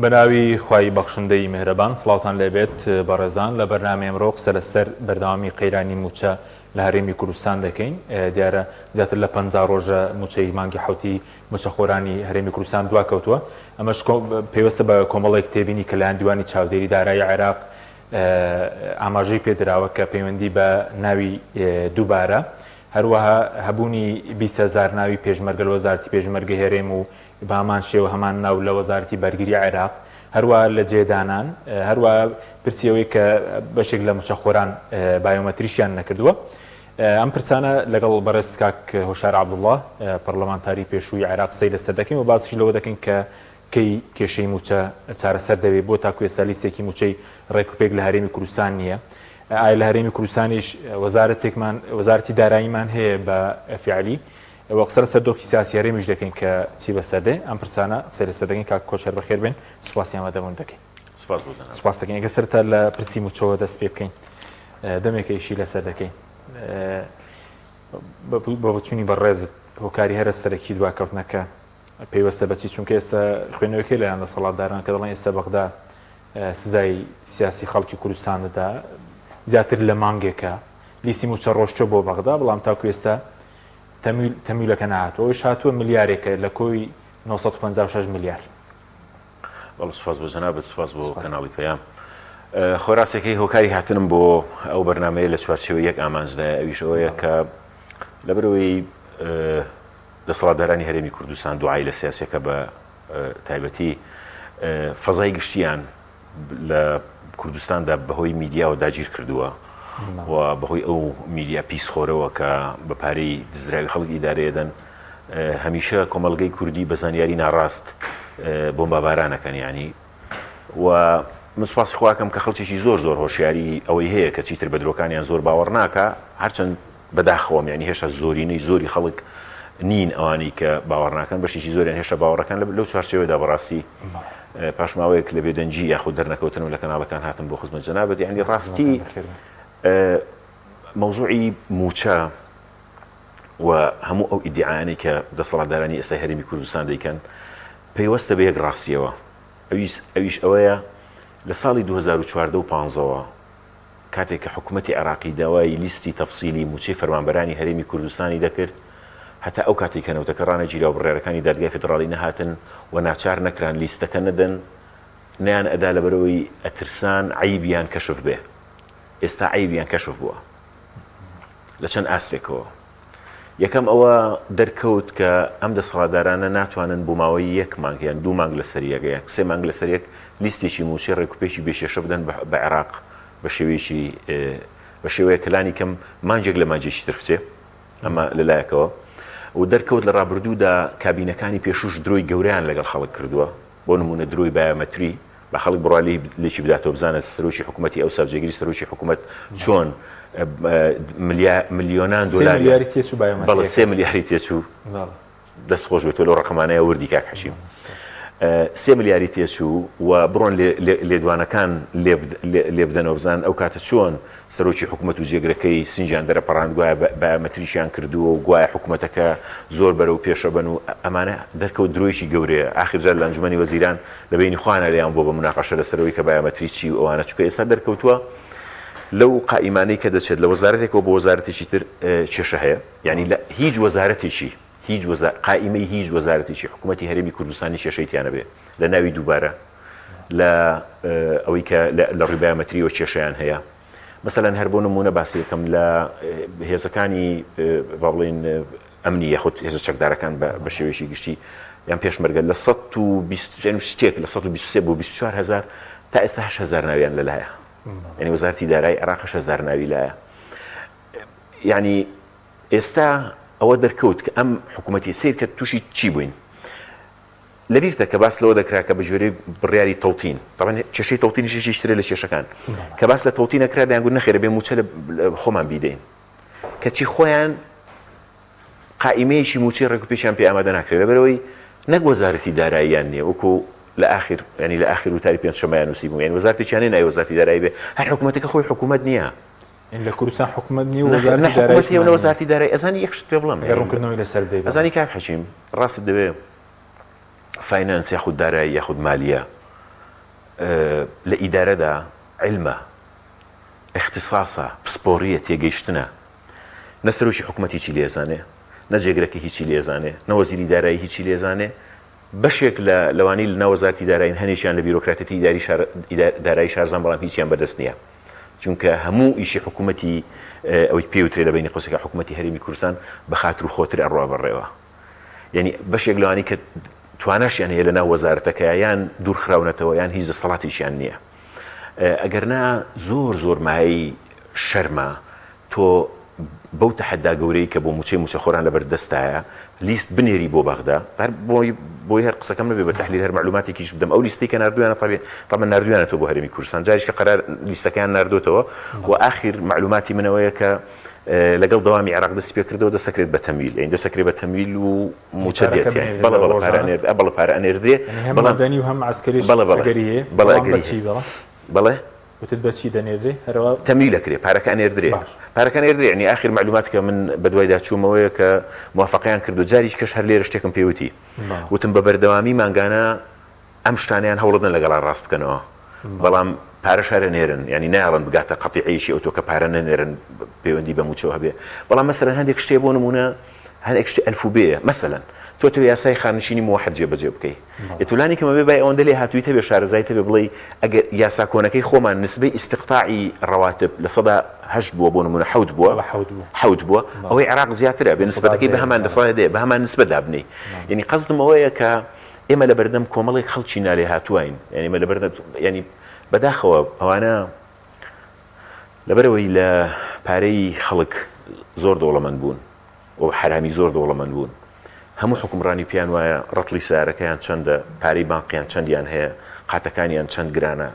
بەناوی خوای بەخشندەی میهرەبان سڵاوتان لێبێت بەڕێزان لە بەرنامەی ئەمڕۆ قسە لەسەر بەردەوامی قەیرانی مووچە لە هەرێمی کوردستان دەکەین دیارە زیاتر لە 50 ڕۆژە مووچەی مانگی حوتی مووچەخۆرانی هەرێمی کوردستان دواکەوتووە ئەمەش پەیوەستە بە کۆمەڵێک تێبینی کە لایەن دیوانی چاودێری دارایی عێراق ئاماژەی پێدراوە کە پەیوەندی بە ناوی دووبارە هەروەها هەبوونی 20 هزار ناوی پێشمەرگە لە وەزارەتی پێشمەرگە هەرێم و بە هەمان شێوە هەمان ناو لە وەزارەتی بەرگری عێراق، هەروەها لە جێدانان، هەروەها پرسی ئەوەی کە بەشێک لە مووچەخۆران بایۆمەتریشیان نەکردووە. ئەم پرسانە لەگەڵ بەڕێز کاک هۆشار عەبدوڵڵا، پەڕلەمانتاری پێشووی عێراق قسەی لەسەر دەکەین و باسیش لەوە دەکەین کە کەی کێشەی مووچە چارەسەر دەبێت، بۆ تاکو ئێستا لیستێکی مووچەی ڕێکوپێک لە هەرێمی کوردستان نییە. ئایا لە هەرێمی کوردستانیش وەزارەتێکمان، وەزارەتی داراییمان هەیە بە فیعلی؟ وە قسە لەسەر دۆخی سیاسی هەرێمیش دەکەین کە چی بەسەر دێ ئەم پرسانە قسەی لەسەر دەکەین کاک کۆچەر بەخێر بێن سوپاسی ئامادەبوون دەکەین. سپاس بۆ جەنابت. سپاس دەکەین ئەگەر سەرەتا لە پرسی مووچەوە دەست پێ بکەین دەمێکە ئیشی لەسەر دەکەین بە بۆچوونی بەڕێزت هۆکاری هەرە سەرەکی دواکەوتنەکە پەیوەستە بەچی چونکە ئێستا خوێنەوەکەی لایەن دەسەڵاتداران کە دەڵێن ئێستا بەغدا سزای سیاسی خەڵکی کوردستان دەدا زیاتر لە مانگێکە لیستی مووچە ڕۆشتووە بۆ بەغدا بەڵام تاکو ئێستا تەمویل تەمویلەکە نەهاتووە ئەوەیش هاتووە ملیارێکە لە کۆی 956 ملیار. بەڵێ سوپاس بۆ جەنابت سوپاس بۆ کەناڵی پەیام. خۆ ڕاستەکەی هۆکاری هاتنم بۆ ئەو بەرنمەیە لە چوارچێوەی یەک ئامانجدایە ئەویش ئەوەیە کە لەبەرەوەی دەسەڵاتدارانی هەرێمی کوردستان دوعای لە سیاسەکە بە تایبەتی فەزای گشتیان لە کوردستاندا بەهۆی میدیاوە داگیر کردووە و بەهۆی ئەو میدیا پیسخۆرەوە کە بە پارەی دزراوی خەڵک ئیدارەیەدەن هەمیشە کۆمەڵگەی کوردی بە زانیاری ناڕاست بۆمبابارانەکەن یعنی و من سوپاسی خواکەم کە خەڵکێکی زۆر زۆر هۆشیاری ئەوەی هەیە کە چیتر بە درۆکانیان زۆر باوەڕ ناکە هەرچەند بەداخەوەم یانی هێشتا زۆرینەی زۆری خەڵک نین ئەوانەی کە باوەڕ ناکەن بەشێکی زۆریان هێشتا باوەڕەکان لەو چوارچێوەدا بەڕاستی پاش ماوەیەک لە بێدەنگی یاخود دەرنەکەوتنم لە کەناڵەکان هاتم بۆ خزمەت جەنابت یعنی ڕاستی مەوزوعی موچە و هەموو ئەو ئیدعاانەی کە دەسەڵاتدارانی ئێستای هەرێمی کوردستان دەیکەن پەیوەستە بە یەک ڕاستیەوە ئەویش ئەوەیە لە ساڵی 2014 و 15ەوە کاتێک کە حکومەتی عێراقی داوای لیستی تەفسیلی مووچەی فەرمانبەرانی هەرێمی کوردستانی دەکرد، هەتا ئەو کاتەی کە نەوتەکە ڕانەگیرا و بڕیارەکانی دادگای فیدڕاڵی نەهاتن و ناچار نەکران لیستەکە نەدەن، نەیان ئەدا لەبەرئەوەی ئەترسان عەیبیان کەشف بێ. ئێستا عەیبیان کەشف بووە. لە چەند ئاستێکەوە. یەکەم ئەوە دەرکەوت کە ئەم دەسەڵاتدارانە ناتوانن بۆ ماوەی یەک مانگ یان دوو مانگ لەسەر یەک یان سێ مانگ لەسەر یەک لیستێکی مووچەی ڕێکوپێکی بێ کێشە بدەن بە عێراق بە شێوەیەکی بە شێوەیەک کە لانی کەم مانگێک لە مانگێکی تر بچێ ئەمە لەلایەکەوە و دەرکەوت لە ڕابردوودا کابینەکانی پێشوش درۆی گەورەیان لەگەڵ خەڵک کردووە بۆ نموونە درۆی بایۆمەتری با خەڵک بڕوا لێی لێکی بداتەوە بزانێت سەرۆکی حکوومەتی ئەوسا و جێگری سەرۆکی حکوومەت چۆن ملیۆنان دۆلار ملیاری تێچوو بایۆمەتریەکە بەڵێ سێ ملیاری تێچوو دەست خۆش بێت تۆ لەو ڕەقەمانەیە وردی کاک حەکیم سێ ملیاری تێچوو و بڕۆن لێدوانەکان لێ بدەنەوە بزانن ئەو کاتە چۆن سەرۆکی حکومەت و جێگرەکەی سنگیان دەرەپەڕاند گوایە بایۆمەتریکیان کردووە و گوایە حکومەتەکە زۆر بەرەو پێشە بەن و ئەمانە دەرکەوت درۆیەکی گەورەیە ئاخر جار لە ئەنجومەنی وەزیران لە بەینی خۆیانا لێیان بووە بە موناقەشە لەسەر ئەوەی کە بایۆمەتری چی و ئەوانە چونکە ئێستا دەرکەوتووە لەو قائیمانەی کە دەچێت لە وەزارەتێکەوە بۆ وەزارەتێکی تر کێشە هەیە یعنی لە هیچ وەزارەتێکی هیچ وەزا قائیمەی هیچ وەزارەتێکی حکوومەتی هەرێمی کوردستانی کێشەی تیا نەبێ لە ناوی دووبارە لە ئەوەی کە لە ڕووی بایۆمەتریەوە کێشەیان هەیە مەسەلەن هەر بۆ نموونە باسی یەکەم لە هێزەکانی با بڵێین ئەمنی یاخود هێزە چەکدارەکان بە شێوەیەکی گشتی یان پێشمەرگە لە 120 شتێک لە 123 بۆ 24 هزار تا ئێستا 8 هزار ناویان لەلایە یعنی وەزارتی دارایی عێراق 8 هزار ناوی لایە یعنی ئێستا ئەوە دەرکەوت کە ئەم حکوومەتی سیر کە تووشی چی بووین لەبیرتە کە باس لەوە دەکرا کە بەگوێرەی بڕیاری تەوتین، تەبعەن کێشەی تەوتینیش یەکێکی ترە لە کێشەکان، کە باس لە تەوتین ئەکرا دەیانگوت نەخێر ئەبێ مووچە لە خۆمان بیدەین، کەچی خۆیان قائیمەیەکی مووچەی ڕێکوپێکیان پێ ئامادە ناکرێت لەبەرئەوەی نەک وەزارەتی داراییان نییە وەکو لە ئاخر یانی لە ئاخر وتاری پێنجشەممەیان نووسیبوو یانی وەزارتێکیان نییە ناوی وەزارەتی دارایی بێ هەر حکوومەتەکە خۆی حکوومەت نییە. یانی لە کوردستان حکوومەت نییە و وەزارەتی داراییش نییە. نە وەزارەتی دارایی ئەزانی یەک شت پێ بڵێم ئەگەر ڕوونکردنەوەی لەسەر بدەی. ئەزانی کاک حەکیم ڕاستت دەوێ finance یاخود دارایی یاخود مالیە. لە ئیدارەدا عیلمە، ئیختیساسە، پسپۆڕییە، تێگەیشتنە. نە سەرۆکی حکومەت هیچی لێ ئەزانێ، نە جێگرەکەی هیچی لێ ئەزانێ، نە وەزیری دارایی هیچی لێ ئەزانێ. بەشێک لە لەوانەی لە ناو وەزارەتی دارایین هەنێکیان لە بیرۆکراتیەتی ئیداری شار دارایی شارەزان بەڵام هیچیان بەدەست نییە. چونکە هەموو ئیشی حکومەتی ئەوەی پێی وترێ لە بەینی قوسەکە حکومەتی هەرێمی کوردستان بە خاتر و خۆتر ئەڕوا بەڕێوە. یانی بەشێک لەوانەی کە تواناشیان هەیە لە ناو وەزارەتەکە یان دوورخراونەتەوە یان هیچ دەسەڵاتێکیان نییە. ئەگەرنا زۆر زۆر مایەی شەرمە تۆ بەو تەحەدا گەورەی کە بۆ موچەی موچەخۆران لەبەر دەستایە لیست بنێری بۆ بەغدا هەر بۆی بۆی هەر قسەکەم نەبێ بە تەحلیل هەر مەعلوماتێکیش بدەم ئەو لیستەی کە ناردویانە تەبی تەبعەن ناردویانەتەوە بۆ هەرێمی کوردستان جاریش کە قەرار لیستەکەیان ناردۆتەوە و ئاخیر مەعلوماتی منەوەیە کە لەگەڵ دەوامی عێراق دەستی پێکردەوە دەسەکرێت بە تەمویل یعنی دەسەکرێت بە تەمویل و موچە دێت یعنی بەڵێ بەڵێ پارە ئەنێرد بەڵێ پارە ئەنێردرێ بەڵام مەدەنی و هەم عەسکەریش بەڵێ بەڵێ ئەگەری هەیە بەڵێ بەڵام ئەگەری بە چی هەیە بەڵێ بەڵێ وتت بە چی دەنێردرێ هەروا تەمویل ئەکرێ پارەکە ئەنێردرێ باش پارەکە ئەنێردرێ یعنی ئاخیر مەعلومات کە من بەدوایدا چوومەوەیە کە موافەقەیان کردو جاریش کەش هەر لێرە شتێکم پێ وتی بەڵێ وتم بە بەردەوامی مانگانە ئەم شتانەیان هەوڵەدەن لەگەڵا ڕاست بکەنەوە بەڵام پارەش هەر ئەنێرن یانی نایەڵن بگاتە قەتیعەیەکی ئەوتۆ کە پارە نەنێرن پەیوەندی بە مووچەوە هەبێ بەڵام مەسەلەن هەندێک شتێ بۆ نموونە هەندێک شتی ئەلفوبێیە مەسەلەن تۆ تۆ یاسای خانەنشینی موحد جێبەجێ بکەی ئێ تۆ لانی کەم ئەبێ بای ئەوەندە لێ هاتوویت هەبێ شارەزایت هەبێ بڵێی ئەگەر یاسا کۆنەکەی خۆمان نسبەی ئیستقتاعی ڕەواتب 8% بووە بۆ نموونە حەوت بووە بەڵێ حەوت بوو حەوت بووە بەڵێ ئەوەی عێراق زیاترە بێ لە سەدا نسبەتەکەی بە دەیە هەمان لە بەڵێ سەدا دەیە بە هەمان نسبە دابنێی بەڵێ یانی قەسدم ئەوەیە کە ئێمە لەبەردەم کۆمەڵێک خەڵکی نالێهاتوواین، یانی ئێمە لەبەردەم یانی بەداخەوە ئەوانە لەبەرئەوەی لە پارەی خەڵک زۆر دەوڵەمەند بوون و حەرامی زۆر دەوڵەمەند بوون، هەموو حوکمڕانی پێیان وایە ڕەتڵی سەیارەکەیان چەندە، پارەی بانقیان چەندیان هەیە، قاتەکانیان چەند گرانە،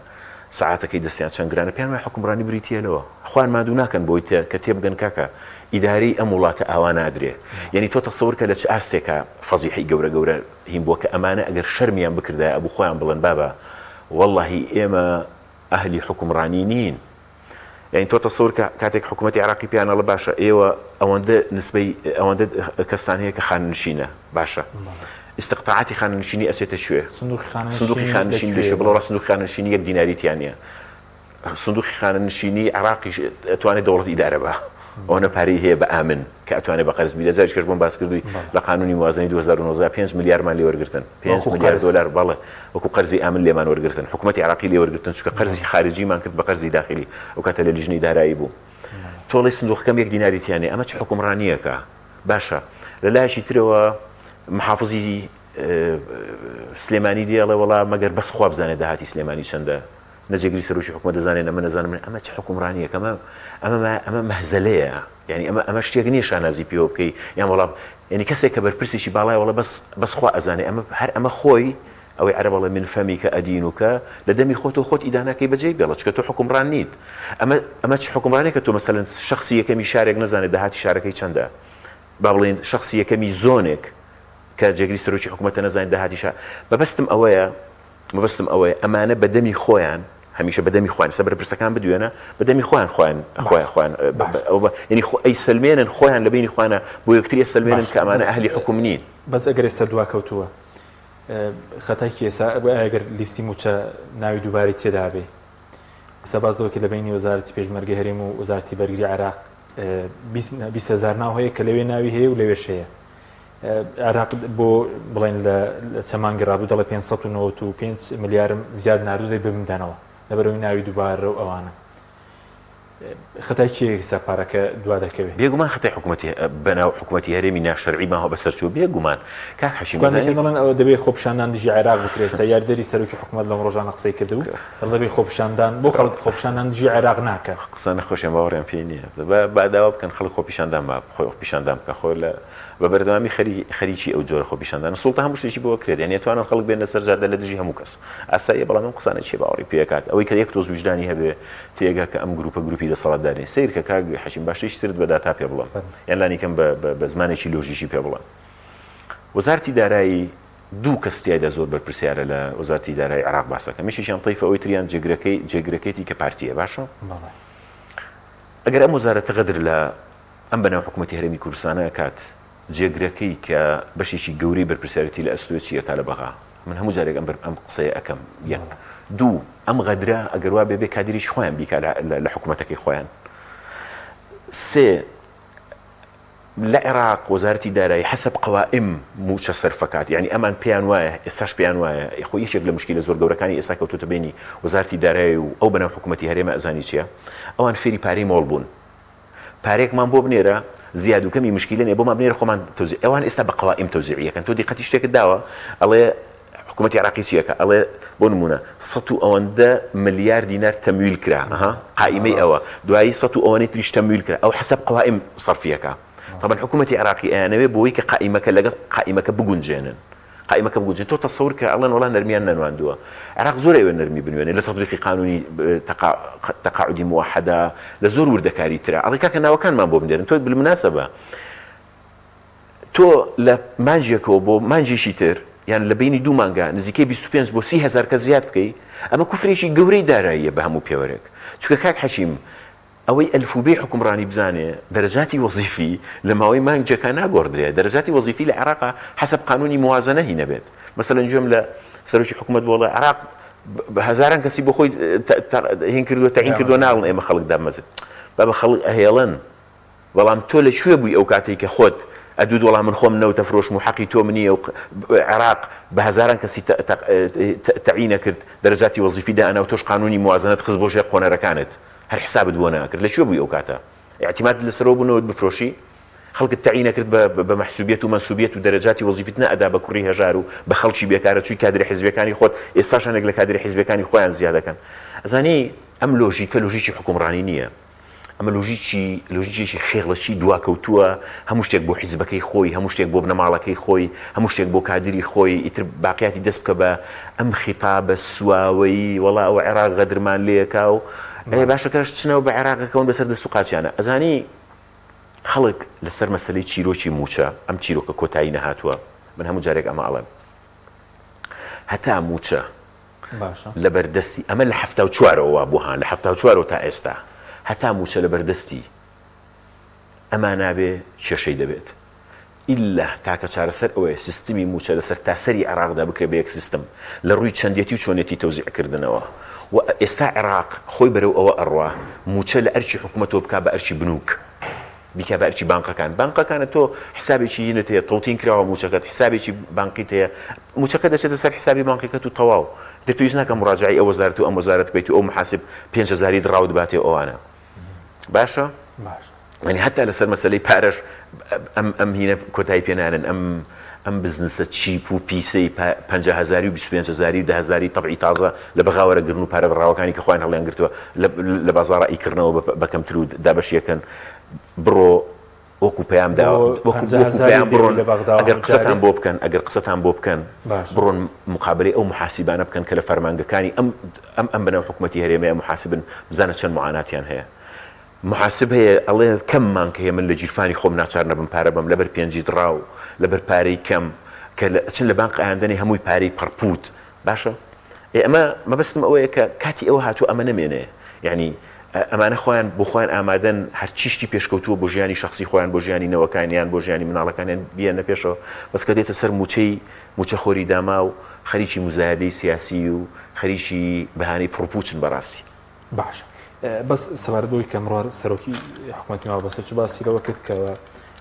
سەعاتەکەی دەستیان چەند گرانە، پێیان وایە حوکمڕانی بریتییە لەوە. خۆیان ماندوو ناکەن بۆی کە تێبگەن کاکە ئیدارەی ئەم وڵاتە ئاوا نادرێ. یانی تۆ تەسەور کە لە چ ئاستێکا فەزیحەی گەورە گەورە هین بووە کە ئەمانە ئەگەر شەرمیان بکردایە ئەبوو خۆیان بڵێن بابە وەڵاهی ئێمە ئەهلی حوکمڕانی نین. یانی تۆ تەسەور کە کاتێک حکوومەتی عێراقی پێیان ئەڵێ باشە ئێوە ئەوەندە نسبەی ئەوەندە کەستان هەیە کە خانەنشینە باشە ئیستقتاعاتی خانەنشینی ئەچێتە کوێ؟ سندوقی سندوقی خانەنشینی لە خانەنشینی لە کوێیە؟ کوێ؟ بڵێ وەڵا سندوقی خانەنشینی یەک دیناری تیا نییە. سندوقی خانەنشینی عێراقیش ئەتوانێت دەوڵەت ئیدارە بە ئەوەنە پارەی هەیە بە ئامن کە ئەتوانێت بە قەرز بیدە جاریش کەش بۆم باس کردووی لە قانونی موازنەی 2019 5 ملیارمان لێ وەرگرتن 5 ملیار دلار بەڵێ وەکو قەرزی ئامن لێمان وەرگرتن حکوومەتی عراقی لێ وەرگرتن چونکە قەرزی خارجیمان کرد بە قەرزی داخلی ئەو کاتە لە لیژنەی دارایی بوو تۆڵی سندوقەکەم یەک دیناری تیانێ ئەمە چ حکومڕانیەکە باشە لە لایەکی ترەوە محافزی سلێمانی دێڵێ وەڵا مەگەر بەس خوا بزانێت داهاتی سلێمانی چەندە نە جێگری سەرۆکی حکومەت دەزانێت نە من دەزانم ئەمە چ حوکمڕانییەکە ئەمە ئەمە ئەمە مەهزەلەیە یعنی ئەمە ئەمە شتێک نییە شانازی پێوە بکەی یان وەڵا یعنی کەسێک کە بەرپرسێکی باڵای وەڵا بەس بەس خوا ئەزانێ ئەمە هەر ئەمە خۆی ئەوەی عەرەب ئەڵێ من فمک ئەدینک لە دەمی خۆتەوە خۆت ئیدانەکەی بەجێی بێڵە چونکە تۆ حوکمڕان نیت ئەمە ئەمە چ حوکمڕانێکە تۆ مەسەلەن شەخسی یەکەمی شارێک نەزانێت داهاتی شارەکەی چەندە با بڵێین شەخسی یەکەمی زۆنێک کە جێگری سەرۆکی حکوومەتە نەزانێت داهاتی شار مەبەستم ئەوەیە مەبەستم ئەوەیە ئەمانە بە دەمی خۆیان هەمیشە بە دەمی خۆیان ئێستا بەرپرسەکان بدوێنە بە دەمی خۆیان خۆیان خۆیان خۆیان ئەوە بە یعنی خۆ ئەیسەلمێنن خۆیان لە بەینی خۆیانە بۆ یەکتری ئەسەلمێنن کە ئەمانە ئەهلی حوکم نین. بەس ئەگەر ئێستا دواکەوتووە خەتای کێ ئێستا ئەگەر لیستی مووچە ناوی دووبارەی تێدا بێ ئێستا باس لەوە کرد لە بەینی وەزارەتی پێشمەرگەی هەرێم و وەزارەتی بەرگری عێراق 20 هەزار ناو هەیە کە لەوێ ناوی هەیە و لەوێش هەیە عێراق بۆ بڵێن لە چەند مانگی ڕابردوو دەڵێ 595 ملیارم زیاد ناردوو دەی بمدەنەوە لەبەرەوەی ناوی دووبارە و ئەوانە خەتای کێ ئێستا پارەکە دوا دەکەوێت؟ بێگومان خەتای حکوومەتی بەناو حکوومەتی هەرێمی ناشەرعی ماوە بەسەر چوو بێگومان کاک حەشیم چونکە دەڵێن ئەوە دەبێ خۆپیشاندان دژی عێراق بکرێت سە یاریدەری سەرۆکی حکوومەت لەم ڕۆژانە قسەی کردبوو دەڵێ دەبێ خۆپیشاندان بۆ خەڵک خۆپیشاندان دژی عێراق ناکەن. قسە نەخۆشیان باوەڕیان پێی نییە با داوا بکەن خەڵک خۆپیشاندان با خۆپیشاندان بکە خۆ لە بە بەردەوامی خەریکی ئەو جۆرە خۆپیشاندانە سوڵتە هەموو شتێکی بۆ ئەکرێت یانی ئەتوانن خەڵک بێنە سەر جادە لە دژی هەموو کەس ئاساییە بەڵام ئەم قسانە کێ باوەڕی پێ ئەکات ئەوەی کە یەک تۆز ویژدانی هەبێ تێگا کە ئەم گروپە گروپی دەسەڵاتدارین سەیر کە کاک حەکیم با شتێکی ترت بە داتا پێ بڵێم یان لانی کەم بە زمانێکی لۆژیکی پێ بڵێم وەزارتی دارایی دوو کەس تیایدا زۆر بەرپرسیارە لە وەزارتی دارایی عێراق باسەکەم یەکێکیان تەیفە ئەوی تریان جێگرەکەی جێگرەکەیتی کە پارتیە باشە ئەگەر ئەم وەزارەتە غەدر لە ئەم بەناو حکومەتی هەرێمی کوردستانە ئەکات، جێگرەکەی کە بەشێکی گەورەی بەرپرسیارێتی لە ئەستۆیە چی ئەکا لە بەغا؟ من هەموو جارێک ئەم ئەم قسەیە ئەکەم یەک دوو ئەم غەدرە ئەگەر وا بێ بێ کادیرێکی خۆیان بیکا لە حکوومەتەکەی خۆیان سێ لە عێراق وەزارەتی دارایی حەسەب قەوائم مووچە سەرفەکات یانی ئەمان پێیان وایە ئێستاش پێیان وایە خۆ یەکێک لە مشکیلە زۆر گەورەکانی ئێستا کەوتۆتە بەینی وەزارەتی دارایی و ئەو بەناو حکوومەتی هەرێمە ئەزانی چیە ئەوان فێری پارەی مۆڵ بوون پارەیەکمان بۆ بنێرە زیاد و کەمی مشکیلە نیە بۆمان بنێرە خۆمان تەوزیع ئەوان ئێستا بە قەوائم تەوزیعی ئەکەن تۆ دیقەتی شتێکت داوە ئەڵێ حکوومەتی عێراقی چی ئەکا ئەڵێ بۆ نموونە سەت و ئەوەندە ملیار دینار تەمویل کرا ئەها قائیمەی ئەوە دوایی سەت و ئەوەنەی تریش تەمویل کرا ئەو حەسەب قەوائم سەرفی ئەکا تەبعەن حکوومەتی عێراقی ئەیانەوێ بۆی کە قائیمەکە لەگەڵ قائیمەکە بگونجێنن قائیمەکە بگونجێن تۆ تەسەور کە ئەڵێن وەڵا نەرمیان نەنواندووە عێراق زۆر ئەوێ نەرمی بنوێنێ لە تەطبیقی قانونی تەقاعدی موحدە لە زۆر وردەکاری ترا ئەڵێ کاکە ناوەکانمان بۆ بنێرن تۆ بالمناسبە تۆ لە مانگێکەوە بۆ مانگێکی تر یان لە بەینی دوو مانگا نزیکەی 25 بۆ 30 هەزار کەس زیاد بکەی ئەمە کوفرێکی گەورەی داراییە بە هەموو پێوەرێک چونکە کاک حەکیم ئەوەی ئەلفوبێی حوکمڕانی بزانێ دەرەجاتی وەزیفی لە ماوەی مانگێکا ناگۆڕدرێ دەرەجاتی وەزیفی لە عێراقا حەسەب قانونی موازەنە هی نەبێت مەسەلەن گوێم لە سەرۆکی حکومەت بۆ ئەڵێ عێراق هەزاران کەسی بۆ خۆی هین کردووە تەعین کردووە ناڵن ئێمە خەڵک دامەزر بابە خەڵک ئەهێڵن بەڵام تۆ لە کوێ بووی ئەو کاتەی کە خۆت ئەدوت وەڵا من خۆم نەوت ئەفرۆشم و حەقی تۆم نییە و عێراق بە هەزاران کەسی تەعین ئەکرد دەرەجاتی وەزیفی دائەنا و تۆش قانونی موازەنەت خست بۆ ژێر قۆنەرەکانت هەر حسابت بۆ نەئەکرد لە کوێ بووی ئەو کاتە ئیعتیمادت لەسەرەوە بوو نەوت بفرۆشی خەڵکت تەعین ئەکرد بە مەحسوبیەت و مەنسوبیەت و دەرەجاتی وەزیفیت نەئەدا بە کوڕی هەژار و بە خەڵکی بێکارە چووی کادرە حیزبیەکانی خۆت ئێستاش هەنێک لە کادرە حیزبیەکانی خۆیان زیاد ئەکەن ئەزانی ئەم لۆژیکە لۆژیکی حوکمڕانی نییە. ئەمە لۆژیکی لۆژیکێکی خێڵەکی دواکەوتووە، هەموو شتێک بۆ حیزبەکەی خۆی، هەموو شتێک بۆ بنەماڵەکەی خۆی، هەموو شتێک بۆ کادری خۆی، ئیتر باقیاتی دەست بکە بە ئەم خیتابە سواوەی وەڵا ئەوە عێراق غەدرمان لێکا و ئێ باشە کاش چنەوە بە عێراق ئەکەون بەسەر دەست و قاچیانە. ئەزانی خەڵک لەسەر مەسەلەی چیرۆکی مووچە، ئەم چیرۆکە کۆتایی نەهاتووە، من هەموو جارێک ئەمە ئەڵێم هەتا مووچە باشە. لەبەر دەستی ئەمە لە 74ەوە وابوو ها لە 74ەوە تا ئێستا هەتا مووچە لەبەر دەستی ئەمانا بێ کێشەی دەبێت ئیلا تاکە چارەسەر ئەوەیە سیستمی مووچە لە سەرتاسەری عێراقدا بکرێت بە یەک سیستم لە ڕووی چەندێتی و چۆنێتی تەوزیع کردنەوە و ئێستا عێراق خۆی بەرەو ئەوە ئەڕوا مووچە لە ئەرکی حکومەتەوە بکا بە ئەرکی بنوک بیکە بە ئەرکی بانقەکان بانقەکانە تۆ حسابێکی هینت هەیە تەوتین کراوە موچەکەت حسابێکی بانقیت هەیە موچەکە دەچێتە سەر حسابی بانقیکەت و تەواو ئیتر پێویست ناکە مراجعەی ئەو وەزارەت و ئەم وەزارەت بکەیت و ئەو محاسب 5000 دڕاوت باتێ و ئەوانە باشە باشە یعنی هەتا لەسەر مەسەلەی پارەش ئەم ئەم هینە کۆتایی پێنانن ئەم ئەم بزنسە چیپ و پیسەی 50 هەزاری و 25 هەزاری و 10 هەزاری تەبعی تازە لە بەغا وەرەگرن و پارە دڕاوەکانی کە خۆیان هەڵیان گرتووە لە بازاڕا ئیکڕنەوە بە کەمتر و دابەشیەکەن بڕۆ وەکو پەیام داوە وەکو پەیام بڕۆن ئەگەر قسەتان بۆ بکەن ئەگەر قسەتان بۆ بکەن بڕۆن مقابلەی ئەو محاسیبانە بکەن کە لە فەرمانگەکانی ئەم ئەم ئەم بەناو حکومەتی هەرێمەیە محاسبن بزانە چەند معاناتیان هەیە محاسب هەیە ئەڵێ کەم مانگ هەیە من لە گیرفانی خۆم ناچار نەبم پارە بەم لەبەر پێنجی دڕاو لەبەر پارەی کەم کە ئەچن لە بانق ئەیاندەنێ هەمووی پارەی پەڕپووت باشە ئێ ئەمە مەبەستم ئەوەیە کە کاتی ئەوە هاتووە ئەمە نەمێنێ یعنی ئەمانە خۆیان بۆ خۆیان ئامادەن هەرچی شتی پێشکەوتووە بۆ ژیانی شخصی خۆیان بۆ ژیانی نەوەکانیان بۆ ژیانی مناڵەکانیان بیەنە پێشەوە بەس کە دێتە سەر موچەی موچەخۆری داما و خەریکی مزایدەی سیاسی و خەریکی بەهانەی پڕپوچن بەڕاستی. باشە بەس سەبارەت بەوەی کە ئەمڕۆ سەرۆکی حکوومەتی ماوە چ باسی لەوە کرد کە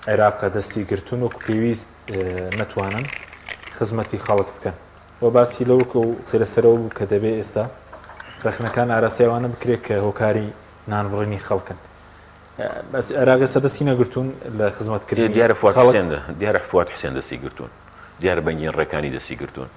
عێراق دەستی گرتوون وەکو پێویست نەتوانن خزمەتی خەڵک بکەن و باسی لەوە کە و قسەی لەسەرەوە بوو کە دەبێ ئێستا ڕەخنەکان ئاراستەی ئەوانە بکرێت کە هۆکاری نانبڕینی خەڵکن بەس عێراق ئێستا دەستی نەگرتوون لە خزمەتکردنی دیارە فواد خەڵک. حوسێن دیارە فواد حوسێن دەستی گرتوون دیارە بەنگین ڕێکانی دەستی گرتوون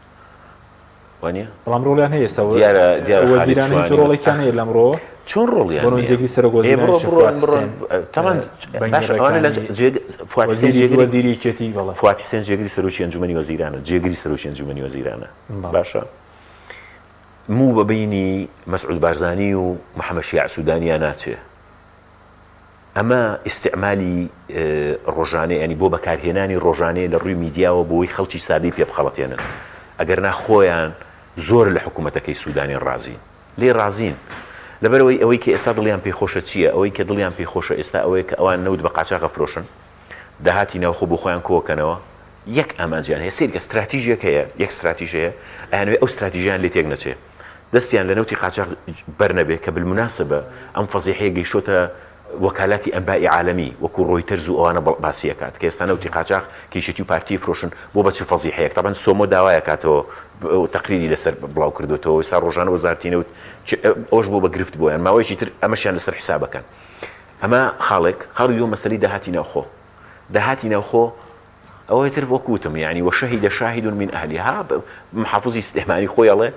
وانە؟ بەڵام ڕۆڵیان هەیە ئێستا دیارە دیارە خالید وەزیران هیچ شوانی ڕۆڵێکیان هەیە لەمڕۆ چۆن ڕۆڵیان بۆ نییە؟ جێگری سەرۆک ئێ وەزیران بڕۆ شێخ بڕۆن فواد بڕۆن حسێن تەمان بەنگین باشە ئەوانە لە ڕێکانی جێگ فواد حسێن وەزیری جێگری وەزیری یەکێتی بەڵێ فواد حسێن جێگری سەرۆکی ئەنجومەنی وەزیرانە جێگری سەرۆکی ئەنجومەنی وەزیرانە بەڵێ. باشە موو بە بەینی مەسعود بارزانی و محەمەد شیاع سودانیا ناچێ ئەمە ئیستعمالی ڕۆژانەیە یانی بۆ بەکارهێنانی ڕۆژانەیە لە ڕووی میدیاوە بۆی خەڵکی سادەی پێ بخەڵەتێنن ئەگەرنا خۆیان زۆر لە حکوومەتەکەی سوودانی ڕازین لێی ڕازین لەبەرئەوەی ئەوەی کە ئێستا دڵیان پێی خۆشە چییە ئەوەی کە دڵیان پێی خۆشە ئێستا ئەوەیە کە ئەوان نەوت بە قاچاخ ئەفرۆشن داهاتی ناوخۆ بۆ خۆیان کۆکەنەوە. یەک ئامانجیان هەیە، سەیرکە ستراتیژێک هەیە، یەک ستراتیژ هەیە، ئەیانەوێ ئەو ستراتیژەیان لێ تێک نەچێ، دەستیان لە نەوتی قاچاخ بەر نەبێ کە بالمناسبە ئەم فەزیحەیە گەیشتۆتە وەکالاتی ئەنبائی عالەمی وەکو ڕۆیتەرز و ئەوانە باسی ئەکات کە ئێستا نەوتی قاچاخ کە یەکێتی و پارتی فرۆشن بۆ بە چ فەزیحەیەک تەبعەن سۆمۆ داوای ئەکاتەوە تەقریری لەسەر بڵاو کردۆتەوە ئێستا ڕۆژانە وەزارەتی نەوت ئەوەش بووە بە گرفت بۆیان ماوەیەکی تر ئەمەشیان لەسەر حساب ئەکەن ئەمە خاڵێک خاڵی دووەم مەسەلەی داهاتی ناوخۆ داهاتی ناوخۆ ئەوەی تر وەک وتم یانی وشهد شاهد من اهلها محافزی سلێمانی خۆی ئەڵێ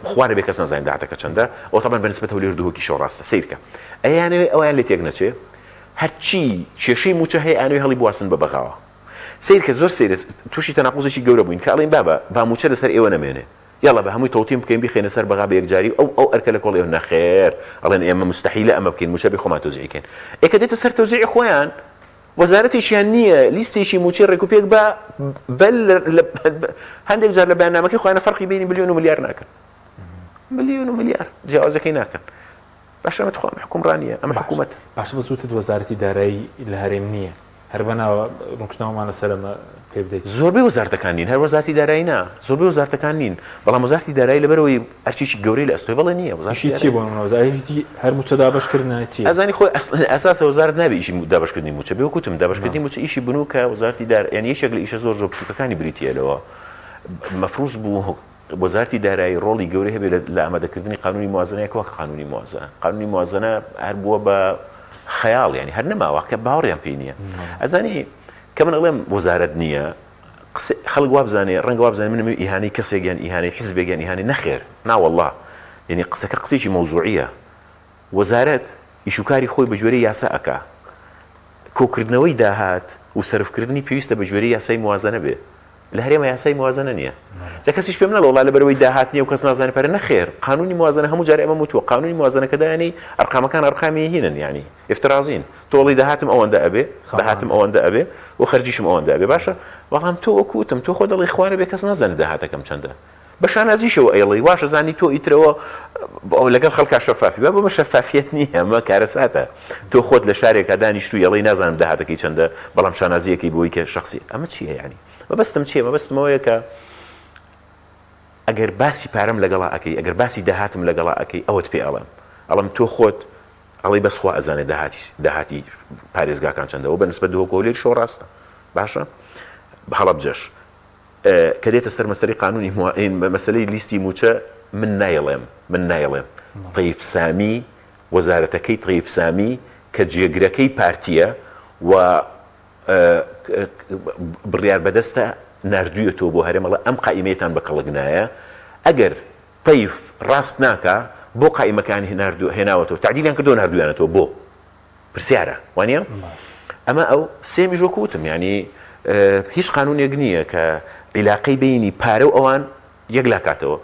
خوا نەبێ کەس نازانێ داهاتەکە چەندە ئەوە تەبعەن بە نسبەت هەولێر و دهۆکیشەوە ڕاستە سەیرکە ئەیانەوێ ئەویان لێ تێک نەچێ هەرچی کێشەی مووچە هەیە ئەیانەوێ هەڵی بواسن بە بەغاوە سەیرکە زۆر سەیرە تووشی تەناقوزێکی گەورە بووین کە ئەڵێین بابە با مووچە لەسەر ئێوە نەمێنێ یاڵا بە هەمووی تەوتین بکەین بیخەینە سەر بەغا بە یەکجاری و ئەو ئەو ئەرکە لە کۆڵ ئێوە نەخێر ئەڵێن ئێمە موستەحیلە ئەمە بکەین مووچە بێ خۆمان تەوزیعی کەین ئێ کە دێتە سەر تەوزیعی خۆیان وەزارەتێکیان نییە لیستێکی مووچەی ڕێکوپێک بە بەل هەندێک جار لە بەیاننامەکەی خۆیانە فەرقی بینی ملیۆن و ملیار ناکەن ملیۆن و ملیار جیاوازەکەی ناکەن باشە ئەمە تخوا ئەمە حکومڕانییە ئەمە حکوومەتە. باشە بەس وتت وەزارەتی دارایی لە هەرێم نییە هەر بەناوە ڕوونکردنەوەمان لەسەر ئەمە پێ بدەیت. زۆربەی وەزارەتەکان نین هەر وەزارەتی دارایی نا زۆربەی وەزارەتەکان نین بەڵام وەزارەتی دارایی لەبەرئەوەی ئەرکێکی گەورەی لە ئەستۆیە بەڵێ نییە وەزارەتی ئیشی چییە بۆ نموونە وەزارەتی هەر مووچە دابەشکردنە چییە؟ ئەزانی خۆی ئەسڵەن ئەساسە وەزارەت نابێ ئیشی دابەشکردنی مووچە بێ وەک وتم دابەشکردنی مووچە ئیشی بنووکە وەزارەتی دار یانی یەکێک لە ئیشە زۆر زۆر بچووکەکانی بریتییە لەوە مەفروز بوو وەزارەتی دارایی ڕۆڵی گەورەی هەبێ لە ئامادەکردنی قانونی موازنە یەک وەک قانونی موازنە قانونی موازنە هەر بووە بە خەیاڵ یانی هەر نەماوە کە باوەڕیان پێی نییە ئەزانی کە من ئەڵێم وەزارەت نییە خەڵک وابزانێ ڕەنگە وابزانێ من ئەمەوێ ئیهانەی کەسێک یان ئیهانەی حزبێک یان ئیهانەی نەخێر ناوەڵڵا یعنی قسەکە قسەیەکی مەوزوعیە وەزارەت ئیشوکاری خۆی بە گوێرەی یاسا ئەکا کۆکردنەوەی داهات و سەرفکردنی پێویستە بە گوێرەی یاسای موازنە بێ لە هەرێمە یاسای موازنە نییە جا کەسیش پێم نەڵێ وەڵا لەبەرئەوەی داهات نییە و کەس نازانێ پارە نەخێر قانونی موازنە هەموو جارێ ئەمەم وتووە قانونی موازنە کە دایانی ئەرقامەکان ئەرقامی هینن یانی ئفترازین تۆ ئەڵێی داهاتم ئەوەندە ئەبێ داهاتم ئەوەندە ئەبێ و خەرجیشم ئەوەندە ئەبێ باشە بەڵام تۆ وەکو وتم تۆ خۆت ئەڵێی خوا نەبێ کەس نازانێ داهاتەکەم چەندە بە شانازیشەوە ئەیڵێی واشەزانی تۆ ئیترەوە لەگەڵ خەڵکا شەفافی بابە ئەمە شەفافیەت نییە ئەمە کارەساتە تۆ خۆت لە شارێکا دانیشتووی ئەڵێی نازانم داهاتەکەی چەندە بەڵام شانازیەکەی بۆی کە شخصی ئەمە چییە یعنی مەبەستم چییە مەبەستم ئەوەیە کە ئەگەر باسی پارەم لەگەڵا ئەکەی ئەگەر باسی داهاتم لەگەڵا ئەکەی ئەوەت پێ ئەڵێم ئەڵێم تۆ خۆت ئەڵێی بەس خوا ئەزانێ داهاتی داهاتی پارێزگاکان چەندە و بە نسبەت دهۆک و هەولێریشەوە ڕاستە باشە هەڵەبجەش کە دێتە سەر مەسەلەی قانونی مەسەلەی لیستی مووچە من نایڵێم من نایڵێم تەیف سامی وەزارەتەکەی تەیف سامی کە جێگرەکەی پارتیە و بڕیار بەدەستە ناردوویەتەوە بۆ هەرێم ئەڵێ ئەم قائیمەیەتان بە کەڵک نایە ئەگەر تەیف ڕاست ناکا بۆ قائیمەکان هێناوەتەوە تەعدیلیان کردەوە ناردوویانەتەوە بۆ پرسیارە وانە ئەمە ئەو سێمیش وەکو وتم یانی هیچ قانونێک نییە کە عیلاقەی بینی پارە و ئەوان یەک لاکاتەوە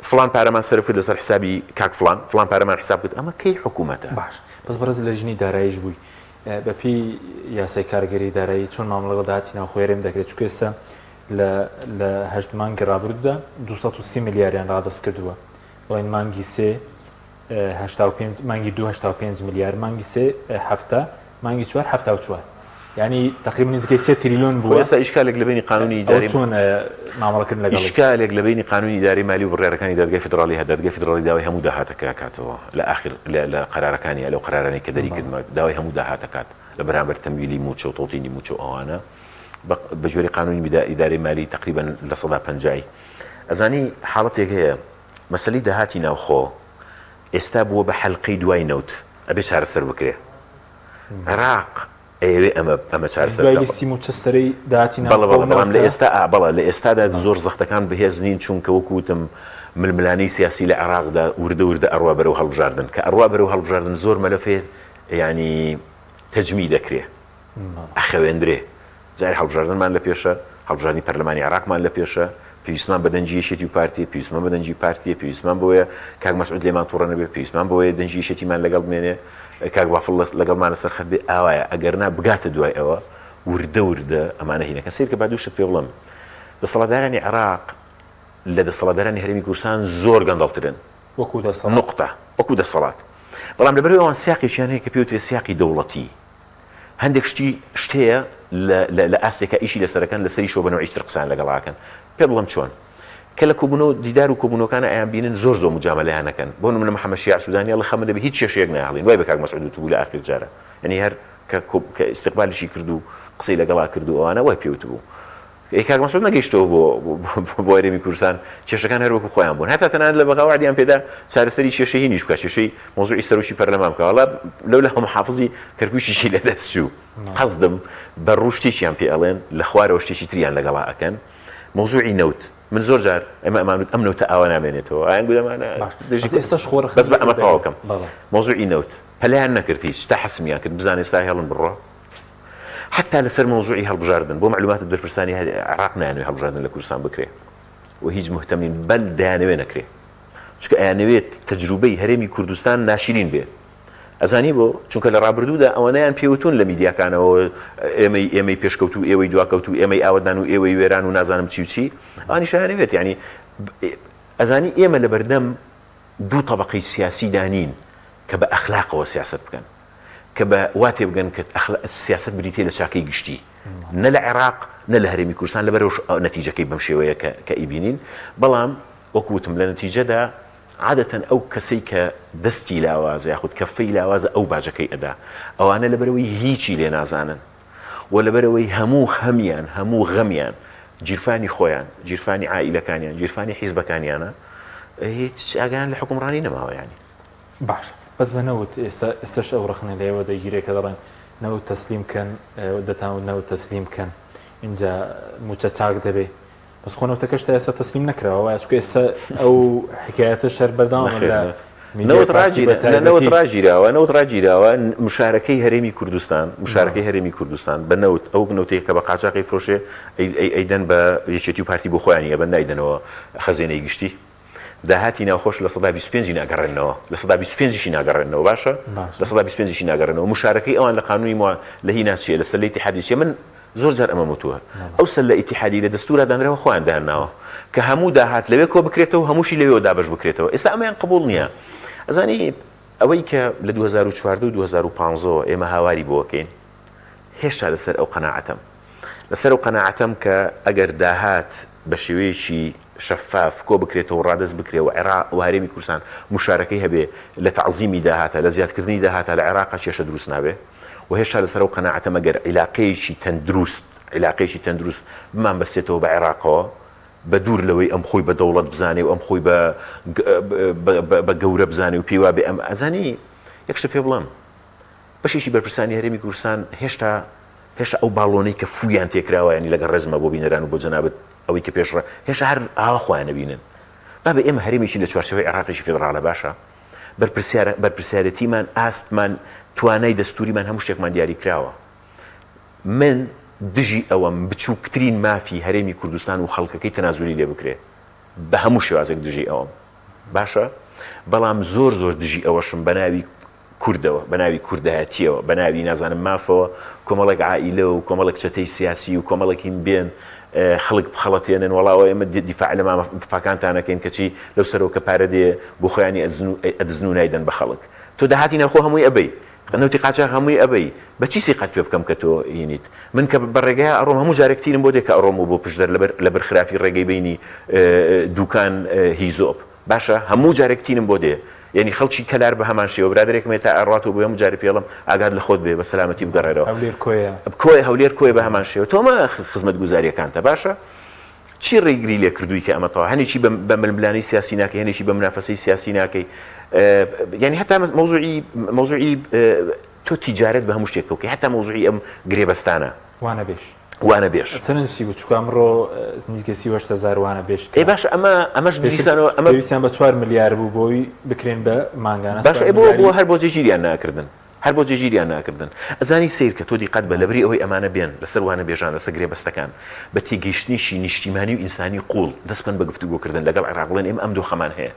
فلان پارەمان سەرف کرد لەسەر حسابی کاک فلان فلان پارەمان حساب کرد ئەمە کەی حکوومەتە باش بەس بەڕێز لە ژنی داراییش بووی بەپێی یاسای کارگەری دارایی چۆن مامەڵە لەگەڵ داهاتی ناوخۆی هەرێم دەکرێت چونکە ئێستا لە لە هەشت مانگی ڕابردوودا 230 ملیاریان ڕادەست کردووە بڵێن مانگی سێ 85 مانگی دوو 85 ملیار مانگی سێ 70 مانگی چوار 74 یعنی تقریبا نزیکەی سێ تریلیۆن بووە. خۆ ئێستا ئیشکالێک لە بەینی قانونی ئیداری چۆن مامەڵەکردن لەگەڵی؟ ئیشکالێک لە بەینی قانونی ئیداری مالی و بڕیارەکانی دادگای فیدراڵی هەیە، دادگای فیدراڵی داوای هەموو داهاتەکە ئەکاتەوە لە ئاخر لە قەرارەکانی لەو قەرارانەی کە دەری کردمە داوای هەموو داهات ئەکات لە بەرامبەر تەمویلی مووچە و تەوتینی مووچە و ئەوانە بە گوێرەی قانونی ئیدارەی مالی تەقریبەن 50% ئەزانی حاڵەتێک هەیە مەسەلەی داهاتی ناوخۆ ئێستا بووە بە حەلقەی دوای نەوت ئەبێ چارەسەر بکرێ عێراق ئەیەوێ ئەمە ئەمە چارەسەر دوای لیستی مووچە سەرەی داهاتی ناوخۆ بەڵێ بەڵێ بەڵام لە ئێستا ئا بەڵێ لە ئێستادا زۆر زەختەکان بەهێز نین چونکە وەکو وتم ململانێی سیاسی لە عێراقدا وردە وردە ئەڕوا بەرەو هەڵبژاردن کە ئەڕوا بەرەو هەڵبژاردن زۆر مەلەفێ یانی تەجمی دەکرێ ئەخەوێندرێ جارێ هەڵبژاردنمان لە پێشە، هەڵبژاردنی پەرلەمانی عێراقمان لە پێشە، پێویستمان بە دەنگی یەکێتی و پارتییە، پێویستمان بە دەنگی پارتییە، پێویستمان بەوەیە کاک مەسعود لێمان توڕە نەبێ، پێویستمان بەوەیە دەنگی یەکێتیمان لەگەڵ بمێنێ، کاک بافڵ لەگەڵمان لەسەر خەت بێ، ئاوایە، ئەگەرنا بگاتە دوای ئەوە وردە وردە ئەمانە هینەکەن. سەیرکە با دوو شت پێ بڵێم، دەسەڵاتدارانی عێراق لە دەسەڵاتدارانی هەرێمی کوردستان زۆر گەندەڵترن. وەکوو دەسەڵات. نوقتە. وەکوو دەسەڵات. بەڵام لەبەرئەوەی ئەوان سیاقێکیان هەیە کە پێی وترێ سیاقی دەوڵەتی. هەندێک شتی شت هەیە لە ئاستێکا ئیشی لەسەرەکەن لەسەریشەوە بە نەوعیش تر قسەیان لەگەڵا ئەکەن. پێ بڵێم چۆن؟ کە لە کۆبوونەوە دیدار و کۆبوونەوەکانا ئەیان بینن زۆر زۆر موجامەلەیان ئەکەن. بۆ نمونە محەمەد شیاع سودانی ئەڵێ خەمت نەبێ هیچ کێشەیەک نایەڵین وای بە کاک مەسعود وتبوو لە ئاخیر جارا یانی هەر کە کە ئیستیقبالیشی کرد و قسەی لەگەڵا کرد و ئەوانە وای پێ وتبوو. ئەی کاک مەسعود نەگەیشتەوە بۆ بۆ هەرێمی کوردستان کێشەکان هەر وەکو خۆیان بوون هەتا تەنانەت لە بەغا وەعدیان پێدا چارەسەری کێشەی هینیش بکا کێشەی مەوزوعی سەرۆکی پەرلەمان بکا وەڵا لەولا محافزی کەرکوکیشی لە دەست چوو قەسدم بە ڕوو شتێکیان پێ ئەڵێن لە خوارەوە شتێکی تریان لەگەڵا ئەکەن مەوزوعی نەوت من زۆر جار ئێمە ئەمانوت ئەم نەوتە ئاوا نامێنێتەوە ئایان گوت ئەمانە دژی ئێستاش خۆ ڕەخنە بەس بە ئەمە تەواو کەم مەوزوعی نەوت پەلیان نەکرد هیچ تا حەسمیان کرد بزانێ ئێستا هێڵن بڕۆ حەتا لەسەر مەوزوعی هەڵبژاردن بۆ مەعلوماتت بەرپرسانی عێراق نایانەوێ هەڵبژاردن لە کوردستان بکرێ و هیچ مهتەم نین بەل دەیانەوێ نەکرێ چونکە ئەیانەوێت تەجروبەی هەرێمی کوردستان ناشرین بێ ئەزانی بۆ چونکە لە ڕابردوودا ئەوەنەیان پێوتون لە میدیاکانەوە ئێمەی ئێمەی پێشکەوتو ئێوەی دواکەوتو ئێمەی ئاوەدان و ئێوەی وێران و نازانم چی و چی ئەوانیش ئەیانەوێت یعنی ئەزانی ئێمە لەبەردەم دوو تەبەقەی سیاسیدا نین کە بە ئەخلاقەوە سیاسەت بکەن کە بە وا تێبگەن کە سیاسەت بریتیە لە چاکەی گشتی نە لە عێراق نە لە هەرێمی کوردستان لەبەرەوەش نەتیجەکەی بەم شێوەیە کە کە ئەیبینین بەڵام وەکو وتم لە نەتیجەدا عادەتەن ئەو کەسەی کە دەستی لاوازە یاخود کەفەی لاوازە ئەو باجەکەی ئەدا ئەوانە لەبەرەوەی هیچی لێ نازانن و لەبەرەوەی هەموو خەمیان هەموو غەمیان گیرفانی خۆیان گیرفانی عائیلەکانیان گیرفانی حیزبەکانیانە هیچ ئاگایان لە حوکمڕانی نەماوە یانی. باشە بەس بە نەوت ئێستا ئێستاش ئەو ڕەخنە لە ئێوە دەگیرێ کە دەڵێن نەوت تەسلیم کەن دەتان نەوت تەسلیم کەن ئینجا موچە چاک دەبێ بەس خۆ نەوتەکەش تا ئێستا تەسلیم نەکراوە وایە چونکە ئێستا ئەو حکایەتەش هەر بەردەوامە لە میدیای نەوت پارتی ڕاگیرا بە نەوت تایبەتی. ڕاگیراوە نەوت ڕاگیراوە مشارەکەی هەرێمی کوردستان مشارەکەی هەرێمی کوردستان بە نەوت ئەو نەوتەی کە بە قاچاخ ئەیفرۆشێ ئەیدەن بە یەکێتی و پارتی بۆ خۆیانی ئەبەن نایدەنەوە خەزێنەی گشتی داهاتی ناوخۆش 25% ی ناگەڕێننەوە 25% یشی ناگەڕێننەوە باشە 25% یشی ناگەڕێنەوە مشارەکەی ئەوان لە قانونی موا لە هینا چییە لە سەلەی ئیتیحادی چییە من زۆر جار ئەمەم وتووە ئەو سەلە ئیتیحادی لە دەستورا دانراوە خۆیان دایانناوە کە هەموو داهات لەوێ کۆ بکرێتەوە هەمووشی لەوێوە دابەش بکرێتەوە ئێستا ئەمەیان قبوڵ نییە ئەزانی ئەوەی کە لە 2014 و 2015 ەوە ئێمە هاواری بۆ ئەکەین هێشتا لەسەر ئەو قەناعەتەم لەسەر ئەو قەناعەتەم کە ئەگەر داهات بە شێوەیەکی شەفاف کۆ بکرێتەوە و ڕادەست بکرێ و عێراق و هەرێمی کوردستان موشارەکەی هەبێ لە تەعزیمی داهاتە لە زیادکردنی داهاتە لە عێراقا کێشە دروست نابێ و هێشتا لەسەر ئەو قەناعەتەم ئەگەر عیلاقەیەکی تەندروست عیلاقەیەکی تەندروست بمانبەستێتەوە بە عێراقەوە بە دوور لەوەی ئەم خۆی بە دەوڵەت بزانێ و ئەم خۆی بە بە گەورە بزانێ و پێی وابێ ئەم ئەزانی یەک شتت پێ بڵێم بەشێکی بەرپرسانی هەرێمی کوردستان هێشتا هێشتا ئەو باڵۆنەی کە فوویان تێکراوە یانی لەگەڵ ڕێزمە بۆ بینەران و بۆ جەنابت ئەوەی کە پێشڕە هێشتا هەر ئاوا خۆیان ئەبینن بابە ئێمە هەرێمێکی لە چوارچێوەی عێراقێکی فیدڕاڵە باشە بەرپرسیارە بەرپرسیارێتیمان ئاستمان توانای دەستوریمان هەموو شتێکمان دیاری کراوە من دژی ئەوەم بچووکترین مافی هەرێمی کوردستان و خەڵکەکەی تەنازولی لێ بکرێ بە هەموو شێوازێک دژی ئەوەم باشە بەڵام زۆر زۆر دژی ئەوەشم بە ناوی کوردەوە، بە ناوی کوردایەتییەوە، بە ناوی نازانم مافەوە، کۆمەڵێک عائیلە و کۆمەڵێک چەتەی سیاسی و کۆمەڵێک هین بێن خەڵک بخەڵەتێنن وەڵا ئەوە ئێمە دیفاع لە مافەکانتان ئەکەین کەچی لەو سەرەوە کە پارە دێ بۆ خۆیانی ئەدزن و نایدەن بە خەڵک. تۆ داهاتی ناوخۆ هەمووی ئەبەی، نەوتی قاچاخ هەمووی ئەبەی، بە چی سیقەت پێ بکەم کە تۆ هینیت؟ من کە بە ڕێگەیا ئەڕۆم هەموو جارێک تیرم بۆ دێ کە ئەڕۆم و بۆ پشدەر لەبەر لەبەر خراپی ڕێگەی بەینی دووکان هیزۆپ. باشە هەموو جارێک تینم بۆ دێ یەنی خەڵکی کەلار بە هەمان شێوە برادەرێکم هەیە تا ئەڕواتەوە بۆی هەموو جارێ پێڵم ئاگات لە خۆت بێ بە سەلامەتی بگەڕێرەوە هەولێر کۆیە. کۆیە هەولێر کۆیە بە هەمان شێوە تۆ مە خزمەتگوزاریەکانتە باشە چی ڕێگری لێ کردووی کە ئەمە تەواو هەنێکی بە ململانێی سیاسی ناکەی هەنێکی بە منافەسەی سیاسی ناکەی یعنی هەتا مەوزوعی مەوزوعی تۆ تیجارەت بە هەموو شتێک بکەی هەتا مەوزوعی ئەم گرێبەستانە. وانەبێژ. وانەبێژ. سەرنج چی بوو چونکە ئەمڕۆ نزیکەی 38 هەزار وانەبێژ ئێ باشە ئەمە ئەمەش دیسانەوە ئەمە پێویستیان بە چوار ملیار بوو بۆی بکرێن بە مانگانە باشە ئێ بۆ بۆ هەر بۆ جێگیریان ناکردن هەر بۆ جێگیریان ناکردن ئەزانی سەیر کە تۆ دیقەت بە لەبری ئەوەی ئەمانە بێن لەسەر وانەبێژان لەسەر گرێبەستەکان بە تێگەیشتنێکی نیشتیمانی و ئینسانی قووڵ دەست بکەن بە گفتوگۆکردن لەگەڵ عێراق بڵێن ئێمە ئەم دۆخەمان هەیە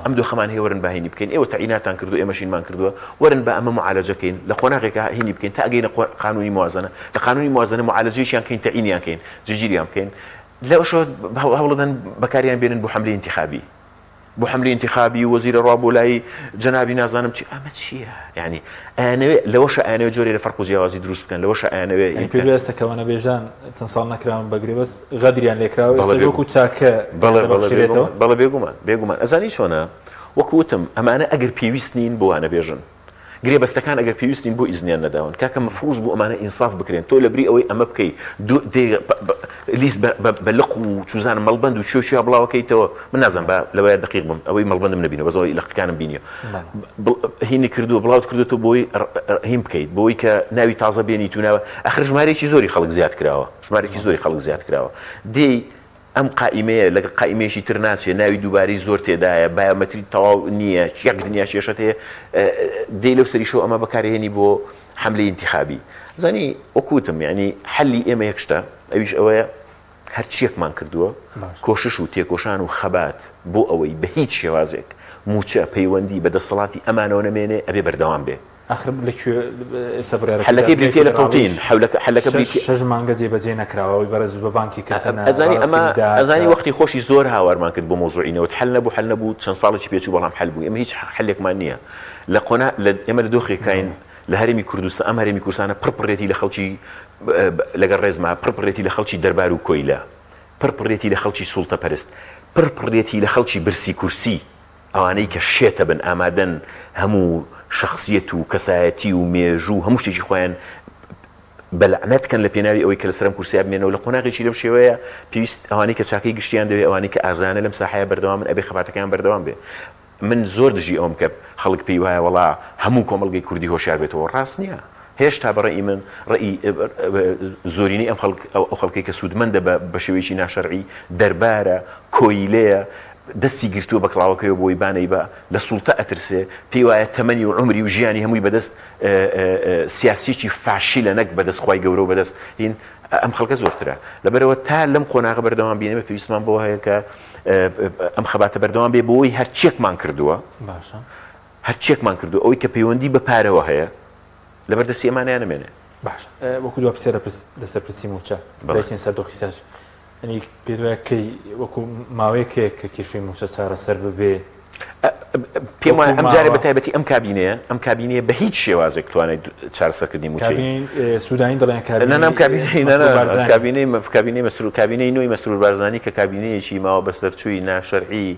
ئەم دۆخەمان هەیە وەرن با هینی بکەین ئێوە تەعیناتان کردووە ئێمەش هینمان کردووە وەرن با ئەمە معالەجە کەین لە قۆناغێکا هینی بکەین تا ئەگەینە قانونی موازنە لە قانونی موازنە معالەجەیەکیان کەین تەعینیان کەین جێگیریان بکەین لەوەشەوە هەوڵدەن بەکاریان بێنن بۆ حەملەی ئینتیخابی. بۆ حەملی ئینتیخابی و وەزیرە ڕوا بۆ لای جەنابی نازانم چی ئەمە چییە یعنی ئەیانەوێ لەوەشە ئەیانەوێ جۆرێ لە فەرق و جیاوازی دروست بکەن لەوەشە ئەیانەوێ یعنی پێ ئێستا کە وانەبێژان چەند ساڵ نەکراون بە گرێبەست غەدریان لێکراوە ئێستا وەکو چاکە بەڵێ بەڵێ بەڵێ بێگومان بێگومان ئەزانی چۆنە وەکو وتم ئەمانە ئەگەر پێویست نین بۆ وانەبێژن گرێبەستەکان ئەگەر پێویست نین بۆ ئیزنیان نەداون کاکە مفروز بوو ئەمانە ئینساف بکرێن تۆ لەبری ئەوەی ئەمە بکەی لیست بە لق و چوزانم مەڵبەند و کوێ کوێ بڵاوەکەیتەوە من نازانم با لەوەیە دقیق بم ئەوەی مەڵبەندم نەبینەوە بەس ئەوەی لقەکانم بینیوە هینی کردووە بڵاوت کردوێتەوە بۆی هین بکەیت بۆی کە ناوی تازە بێنیت و ناوە ئەخر ژمارەیەکی زۆری خەڵک زیاد کراوە ژمارێکی زۆری خەڵک زیاد کراوە دێی ئەم قائیمەیە لەگەڵ قائیمەیەکی تر ناچێ، ناوی دووبارەی زۆر تێدایە، بایۆمەتری تەواو نییە، یەک دنیا کێشەت هەیە، دێی لەو سەریشەوە ئەمە بەکارهێنی بۆ حەملەی ئینتیخابی. زانی وەکو وتم یانی حەلی ئێمە یەک شتە، ئەویش ئەوەیە هەرچییەکمان کردووە کۆشش و تێکۆشان و خەبات بۆ ئەوەی بە هیچ شێوازێک مووچە پەیوەندی بە دەسەڵاتی ئەمانەوە نەمێنێ ئەبێ بەردەوام بێ. ئاخر لە کوێ ئێستا بڕیارەکەی حەلەکەی دادگای بریتیە لە فیدراڵیش تەوتین حەولەکە حەلەکە شەش بریتیە شەش مانگە جێبەجێ نەکراوە ئەوەی بەڕێز بە بانکی کردنە ئەزانی ئەمە ڕاستکردنی داهات ئەزانی کە وەختی خۆشی زۆر هاوارمان کرد بۆ مەوزوعی نەوت حەل نەبوو حەل نەبوو چەند ساڵێکی پێچوو بەڵام حەل بوو ئێمە هیچ حەلێکمان نییە لە قۆنا لە ئێمە لە دۆخێکاین بەڵێ لە هەرێمی کوردستان ئەم هەرێمی کوردستانە پڕ پڕێتی لە خەڵکی لەگەڵ ڕێزما پڕ پڕێتی لە خەڵکی دەربار و کۆیلە پڕ پڕێتی لە خەڵکی سوڵتە پەرست پڕ پڕێتی لە خەڵکی برسی کورسی ئەوانەی کە شێتە بن ئامادەن هەموو شەخسیەت و کەسایەتی و مێژوو و هەموو شتێکی خۆیان بە لەعنەت کەن لە پێناوی ئەوەی کە لەسەر ئەم کورسیە بمێنەوە لە قۆناغێکی لەم شێوەیە پێویست ئەوانەی کە چاکەی گشتیان دەوێ ئەوانەی کە ئازایانە لەم ساحەیە بەردەوامن ئەبێ خەباتەکەیان بەردەوام بێ من زۆر دژی ئەوەم کە خەڵک پێی وایە وەڵا هەموو کۆمەڵگەی کوردی هۆشیار بێتەوە ڕاست نییە هێشتا بە ڕەئی من ڕەئی زۆرینەی ئەم خەڵک ئەو خەڵکەی کە سوودمەندە بە بە شێوەیەکی ناشەرعی دەربارە کۆیلەیە دەستی گرتووە بە کڵاوەکەیەوە بۆی بانەیبا لە سوڵتە ئەترسێ پێی وایە تەمەنی و عومری و ژیانی هەمووی بەدەست سیاسیەکی فاشیلە نەک بەدەست خوای گەورە و بەدەست هین ئەم خەڵکە زۆرترە لەبەرەوە تا لەم قۆناغە بەردەوام بین ئێمە پێویستمان بەوە هەیە کە ئەم خەباتە بەردەوام بێ بۆی هەرچیەکمان کردووە باشە هەرچیەکمان کردووە ئەوەی کە پەیوەندی بە پارەوە هەیە لەبەر دەستی ئەمانەیان نەمێنێ. باشە وەکو دوا پرسیار لەسەر پرسی مووچە دەچین سەر دۆخی سیاسی یەعنی پێت وایە کەی وەکو ماوەیەک هەیە کە کێشەی مووچە چارەسەر ببێ؟ پێم وایە ئەم جارە بە تایبەتی ئەم کابینەیە ئەم کابینەیە بە هیچ شێوازێک توانای چارەسەرکردنی مووچەی کابینەی سوودانی دەڵێن کابینەی نا کابینەی نا کابینەی کابینەی مەسرور کابینەی نوێی مەسرور بارزانی کە کابینەیەکی ماوە بەسەرچووی ناشەرعی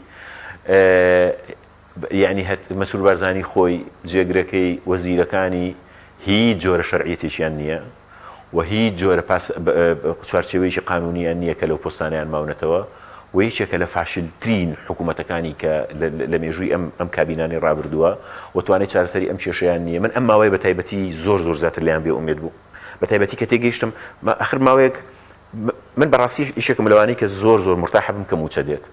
یەعنی هەر مەسرور بارزانی خۆی، جێگرەکەی، وەزیرەکانی هیچ جۆرە شەرعیەتێکیان نییە و هیچ جۆرە پاس چوارچێوەیەکی قانونیان نییە کە لەو پۆستانەیان ماونەتەوە و یەکێکە لە فاشلترین حکوومەتەکانی کە لە مێژووی ئەم ئەم کابینانەی ڕابردووە و توانای چارەسەری ئەم کێشەیان نییە. من ئەم ماوەیە بە تایبەتی زۆر زۆر زیاتر لێیان بێ ئومێد بووم بە تایبەتی کە تێگەیشتم ئەخر ماوەیەک من بەڕاستی یەکێکم لەوانەی کە زۆر زۆر مورتاحە بم کە مووچە دێت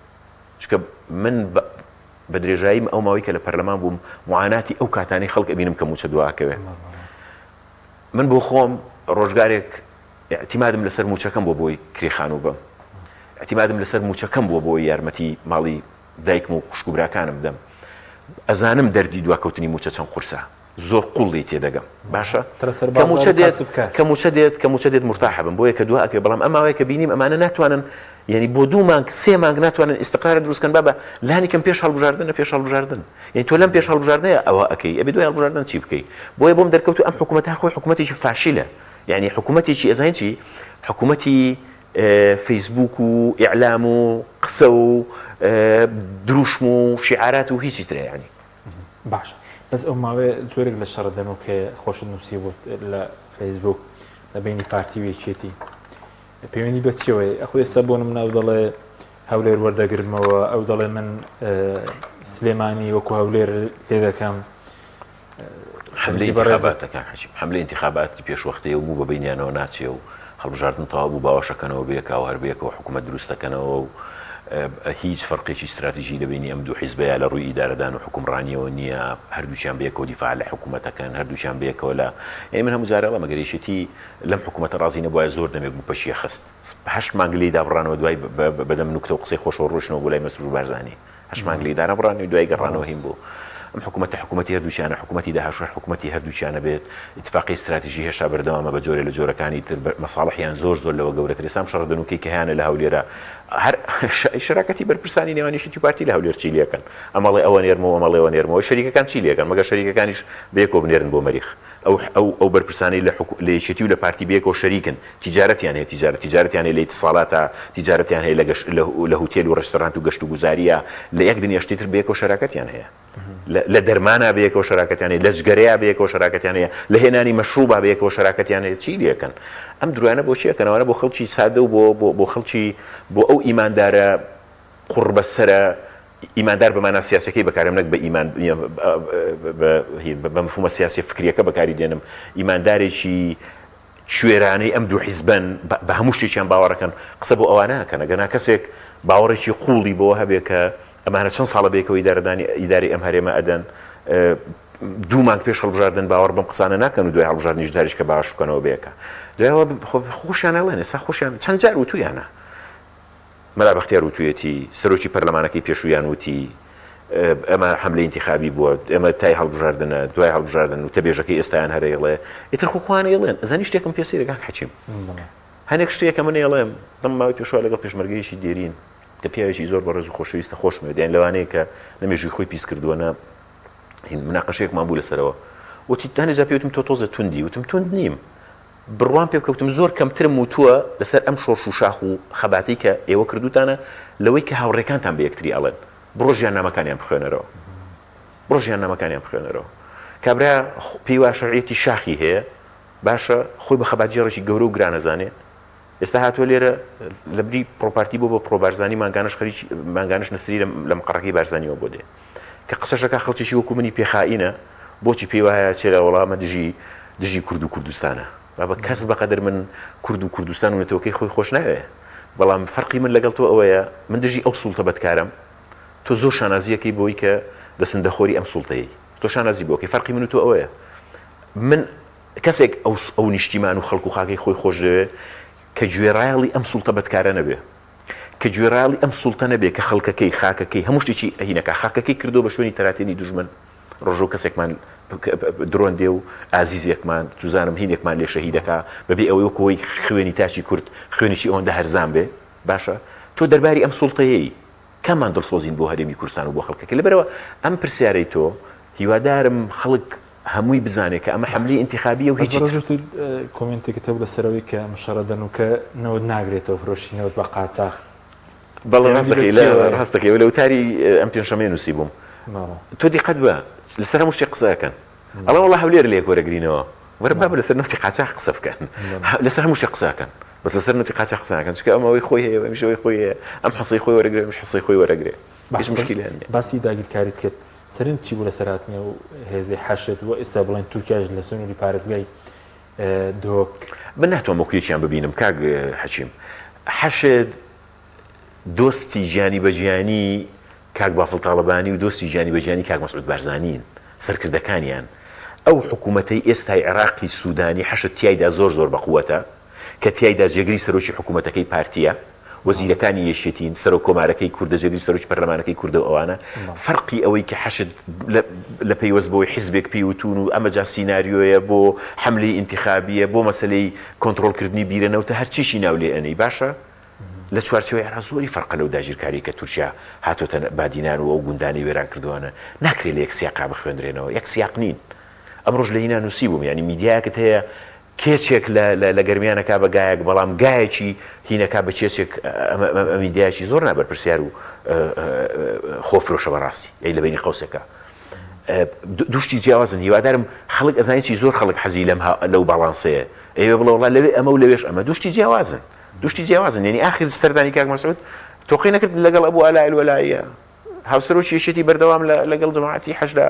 چونکە من بە درێژایی ئەو ماوەی کە لە پەرلەمان بووم معاناتی ئەو کاتانەی خەڵک ئەبینم کە مووچە دوا ئەکەوێ من بۆ خۆم ڕۆژگارێک ئیعتیمادم لەسەر مووچەکەم بووە بۆی کرێ خانوو بەم ئیعتیمادم لەسەر مووچەکەم بووە بۆی یارمەتی ماڵی دایکم و خوشک و براکانم بدەم ئەزانم دەردی دواکەوتنی مووچە چەند قورسە زۆر قوڵ لێی تێدەگەم باشە کە موچە دێت کە موچە دێت کە موچە دێت مورتاحە بم بۆیە کە دوا ئەکەوێ بەڵام ئەم ماوەیە کە بینیم ئەمانە ناتوانن یعنی بۆ دوو مانگ سێ مانگ ناتوانن ئیستقرار دروست کەن بابە لانی کەم پێش هەڵبژاردنە پێش هەڵبژاردن یعنی تۆ لەم پێش هەڵبژاردنەیە ئەوە ئەکەی ئەبێ دوای هەڵبژاردن چی بکەی بۆیە بۆم دەرکەوت ئەم حکوومەتە خۆی حکوومەتێکی فاشیلە یعنی حکوومەتێکی ئەزانین چی حکوومەتی فەیسبوک و ئیعلام و قسە و دروشم و شیعارات و هیچی ترە یعنی باشە بەس ئەو ماوەیە جۆرێک لە شەڕە دەنوکەیە خۆشت نووسیبووت لە فەیسبوک لە بینی پارتی و یەکێتی پەیوەندی بە چیەوەی ئەخۆ ئێستا بۆ نمونە ئەو دەڵێ هەولێر وەردەگرمەوە ئەو دەڵێ من سلێمانی وەکو هەولێر لێ دەکەم حملەی انتخاباتەکان حەجیم حملەی انتخاباتی پێشوەختەیە و موو بە بەینیانەوە ناچێ و هەڵبژاردن تەواو بوو باوەشەکەنەوە بەیەکا و هەر بەیەکەوە حکوومەت دروست دەکەنەوە و هیچ فەرقێکی ستراتیژی لە بەینی ئەم دوو حیزبەیا لە ڕووی ئیدارەدان و حوکمڕانییەوە نییە، هەردووکیان بەیەکەوە دیفاع لە حکوومەت ئەکەن، هەردووکیان بەیەکەوە لە یانی من هەموو جارێ ئەڵێم ئەگەر یەکێتی لەم حکوومەتە ڕازی نەبوایە زۆر دەمێک بوو پەکی ئەخست. هەشت مانگ لێی دابڕانەوە دوای بەدەم نوکتە و قسەی خۆشەوە ڕۆیشتنەوە بۆ لای مەسرور بارزانی. هەشت مانگ لێی دانەبڕان و دوای گەڕانەوە هین بوو. ئەم حکوومەتە حکوومەتی هەردووکیانە، حکوومەتی داهاتووش هەر حکوومەتی هەردووکیانە بێت، ئیتفاقی ستراتیژی هێشتا بەردەوامە بە جۆرێ لە جۆرەکانی تر، مەساڵحیان زۆر زۆر لەوە گەورەترە. ئێستا ئەم شەڕە دەنووکەی کە هەیانە لە هەولێرا، هەر شەراکەتی بەرپرسانی نێوان یەکێتی و پارتی لە هەولێر چی لێکەن؟ ئەم ئەڵێ ئەوە نێرمەوە، ئەم ئەڵێ ئەوە نێرمەوە، شەریکەکان چی لێکەن؟ مەگەر شەریکەکانیش بەیەکەوە بنێرن بۆ مەریخ؟ ئەو ئەو ئەو بەرپرسانەی لە حکو لە یەکێتی و لە پارتی بەیەکەوە شەریکن، تیجارەتیان هەیە، تیجارەت تیجارەتیان هەیە لە ئیتساڵاتا، تیجارەتیان هەیە لە گەش لە لە هوتێل و ڕێستۆرانت و گەشت و گوزارییا، لە یەک دنیا شتی تر بەیەکەوە شەراکەتیان هەیە. لە لە دەرمانا بەیەکەوە شەراکەتیان هەیە، لە جگەرەیا بەیەکەوە شەراکەتیان هەیە، لە هێنانی مەشروبا بەیەکەوە شەراکەتیان هەیە، چی لێکەن؟ ئەم درۆیانە بۆ چی ئەکەن؟ ئەوانە بۆ خەڵکی سادە و بۆ بۆ بۆ خەڵکی بۆ ئەو ئیماندارە قوڕبەسەرە ئیماندار بە مانا سیاسیەکەی بەکارێم نەک بە ئیمان بە مفهومە سیاسیە فکریەکە بەکاری دێنم ئیماندارێکی کوێرانەی ئەم دوو حیزبەن بە هەموو شتێکیان باوەڕەکەن قسە بۆ ئەوانە ئەکەن ئەگەنا کەسێک باوەڕێکی قوڵی بۆ هەبێ کە ئەمانە چەند ساڵە بێکەوە ئیدارەدانی ئیداری ئەم هەرێمە ئەدەن دوو مانگ پێش هەڵبژاردن باوەڕ بەم قسانە ناکەن و دوای هەڵبژاردنیش جاریش کە باش بکەنەوە بێکە دوایەوە خۆشیان ئەڵێن ئێستا خۆشیان چەند جار وتویانە مەلا بەختیار وتویەتی، سەرۆکی پەرلەمانەکەی پێشوویان وتی، ئەمە حەملەی ئینتیخابی بووە، ئێمە تای هەڵبژاردنە، دوای هەڵبژاردن وتەبێژەکەی ئێستایان هەر ئەیڵێ، ئیتر خۆ خۆیان ئەیڵێن. ئەزانی شتێکم پێ سەیرە کاک حەکیم؟ هەنێک شتێک کە من ئەیڵێم، دەم ماوەی پێشوە لەگەڵ پێشمەرگەیەکی دێرین کە پیاوێکی زۆر بەڕێز و خۆشەویستە خۆشمەوێت، یانی لەوانەیە کە نە مێژووی خۆی پیس کردووە نە هین، مناقەشەیەکمان بوو لەسەرەوە، وتی هەنێ جار پێی وتم تۆ تۆزێ توندی، وتم توند نیم، بڕوام پێ بکە وتم زۆر کەمترم وتووە لەسەر ئەم شۆڕش و شاخ و خەباتەی کە ئێوە کردووتانە لەوەی کە هاوڕێکانتان بە یەکتری ئەڵێن. بڕۆ ژیاننامەکانیان بخوێنەرەوە. بڕۆ ژیاننامەکانیان بخوێنەرەوە. کابرا پێی وایە شەرعیەتی شاخی هەیە، باشە خۆی بە خەباتگێڕێکی گەورە و گران ئەزانێ. ئێستا هاتووە لێرە لەبری پڕۆپارتی بۆ بە پڕۆبارزانی مانگانەش خەریکی مانگانەش نەسری لە مقەڕەکەی بارزانیەوە بۆ دێ. کە قسەش ئەکا خەڵکێکی وەکو منی پێ خائینە بۆچی پێی وایە چێرە وەڵا ئەمە دژی دژی کورد و کوردستانە بابە کەس بەقەدر من کورد و کوردستان و نەتەوەکەی خۆی خۆش ناوێ بەڵام فەرقی من لەگەڵ تۆ ئەوەیە من دژی ئەو سوڵتە بەدکارەم تۆ زۆر شانازیەکەی بۆی کە دەسندەخۆری ئەم سوڵتەیەی تۆ شانازی بۆکەی فەرقی من و تۆ ئەوەیە من کەسێک ئەو ئەو نیشتیمان و خەڵک و خاکەی خۆی خۆش دەوێ کە گوێڕایەڵی ئەم سوڵتە بەدکارە نەبێ کە گوێڕایەڵی ئەم سوڵتە نەبێ کە خەڵکەکەی، خاکەکەی، هەموو شتێکی ئەهینەکا، خاکەکەی کردووە بە شوێنی تەراتێنی دوژمن، ڕۆژە و کەسێکمان درۆن دێ و ئازیزێکمان، چوزانم هینێکمان لێ شەهیدەکا، بەبێ ئەوەی وەکو ئەوەی خوێنی تاکی کورد خوێنێکی ئەوەندە هەرزان بێ، باشە تۆ دەرباری ئەم سوڵتەیەی کاممان دڵسۆزین بۆ هەرێمی کوردستان و بۆ خەڵکەکەی؟ لەبەرئەوە ئەم پرسیارەی تۆ هیوادارم خەڵک هەمووی بزانێ کە ئەمە حەملەی ئینتیخابییە و بەس هیچی بەڕێز تر. وتت کۆمێنتێکت هەبوو لەسەر ئەوەی کە ئەم شەڕە دەنووکە نەوت ناگرێتەوە فرۆشی نەوت بە قاچاخ بەڵێ پەیوەندی ڕاست بە دەکەی لە چییەوە هەیە؟ ڕاست دەکەی ئەوە لە وتاری ئەم پێنجشەممەیە نووسیبووم. بەڵێ. تۆ دیقەت بە لەسەر هەموو شتێک قسە ئەکەن ئەڵێن وەڵا هەولێر لێک وەرەگرینەوە وەرە بابە لەسەر نەوتی قاچاخ قسە بکەن لەسەر هەموو شتێک قسە ئەکەن بەس لەسەر نەوتی قاچاخ قسە ناکەن چونکە ئەم ئەوەی خۆی هەیە و ئەمیش ئەوەی خۆی هەیە ئەم حسەی خۆی وەرەگرێ ئەمیش حسەی خۆی وەرەگرێ هیچ باشە مشکیلەیان نییە. باسی داگیرکاریت کرد سەرنج چی بوو لەسەر هاتنی ئەو هێزەی حەشد و ئێستا بڵێن تورکیاش لە سنووری پارێزگای دهۆک؟ من ناتوانم وەکو یەکیان ببینم کاک حەکیم. حەشد دۆستی گیانی بە گیانی کاک بافڵ تاڵەبانی و دۆستی گیانی بە گیانی کاک مەسعود بارزانین، سەرکردەکانیان. ئەو حکوومەتەی ئێستای عێراقی سوودانی حەشد تیایدا زۆر زۆر بەقوەتە. کە تیایدا جێگری سەرۆکی حکوومەتەکەی پارتییە، وەزیرەکانی یەکێتین، سەرۆک کۆمارەکەی کوردە، جێگری سەرۆکی پەرلەمانەکەی کوردە و ئەوانە، فەرقی ئەوەی کە حەشد لە لە پەیوەست بەوەی حیزبێک پێی وتوون و ئەمە جا سیناریۆیە بۆ حەملەی ئینتیخابییە، بۆ مەسەلەی کۆنتڕۆڵکردنی بیرە نەوتە، هەرچیشی ناو لێ ئەنێی باشە لە چوارچێوەی عێراق زۆری فەرقە لەو داگیرکارییەی کە تورکیا هاتۆتە بادینان و ئەو گوندانەی وێران کردووانە، ناکرێ لە یەک سیاقا بخوێندرێنەوە، یەک سیاق نین. ئەمڕۆش لە هینا نووسیبووم، یانی میدیایەکت هەیە کێچێک لە لە لە گەرمیان ئەکا بە گایەک بەڵام گایەکی هین ئەکا بە کێچێک ئەمە ئەمە میدیایەکی زۆر نابەرپرسیار و خۆفرۆشە بەڕاستی ئەی لە بەینی قەوسێکا دوو شتی جیاوازن هیوادارم خەڵک ئەزانی چی زۆر خەڵک حەزی لەم لەو باڵانسەیە ئەیەوێ بڵێ وەڵا لەوێ ئەمە و لەوێش ئەمە دوو شتی جیاوازن دوو شتی جیاوازن یعنی ئاخر سەردانی کاک مەسعود تۆقی نەکرد لەگەڵ ئەبوو ئالا الوەلاییە هاوسەرۆکی یەکێتی بەردەوام لەگەڵ جەماعەتی حەشدا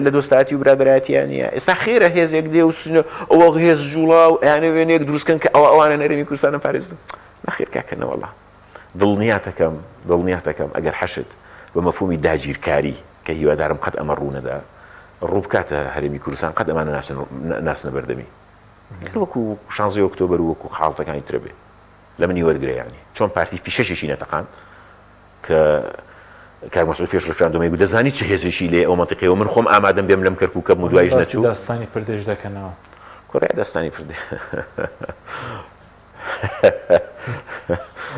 لە دۆستایەتی و برادەرایەتیان نییە ئێستا خێرە هێزێک دێ و سنە ئەوە هێز جوڵا و ئەیانە وێنەیەک دروستکەن کە ئەوە ئەوانە نەرێمی کوردستانە پارێزن نەخێر کاکە نەوەڵا دڵنیاتەکەم دڵنیاتەکەم ئەگەر حەشد بە مەفهومی داگیرکاری کە هیوادارم قەت ئەمە ڕوونەدا ڕوو بکاتە هەرێمی کوردستان قەت ئەمانە ناسن ناسنە بەردەمی وەکو شانزەی ئۆکتۆبەر و وەکو حاڵەتەکانی ترە بێ لە منی وەرگرە یانی چۆن پارتی فیشەکێکی نەتەقاند کە. کاک مەسعود پێش ڕیفراندۆمەی گوت دەزانی چ هێزێکی لێ ئەو مەنتیقەیەوە من خۆم ئامادەم بێم لەم کەرکوکە بم و دوایش باسی نەچوو. داستانی پردێش دەکەنەوە. کورە داستانی پردێ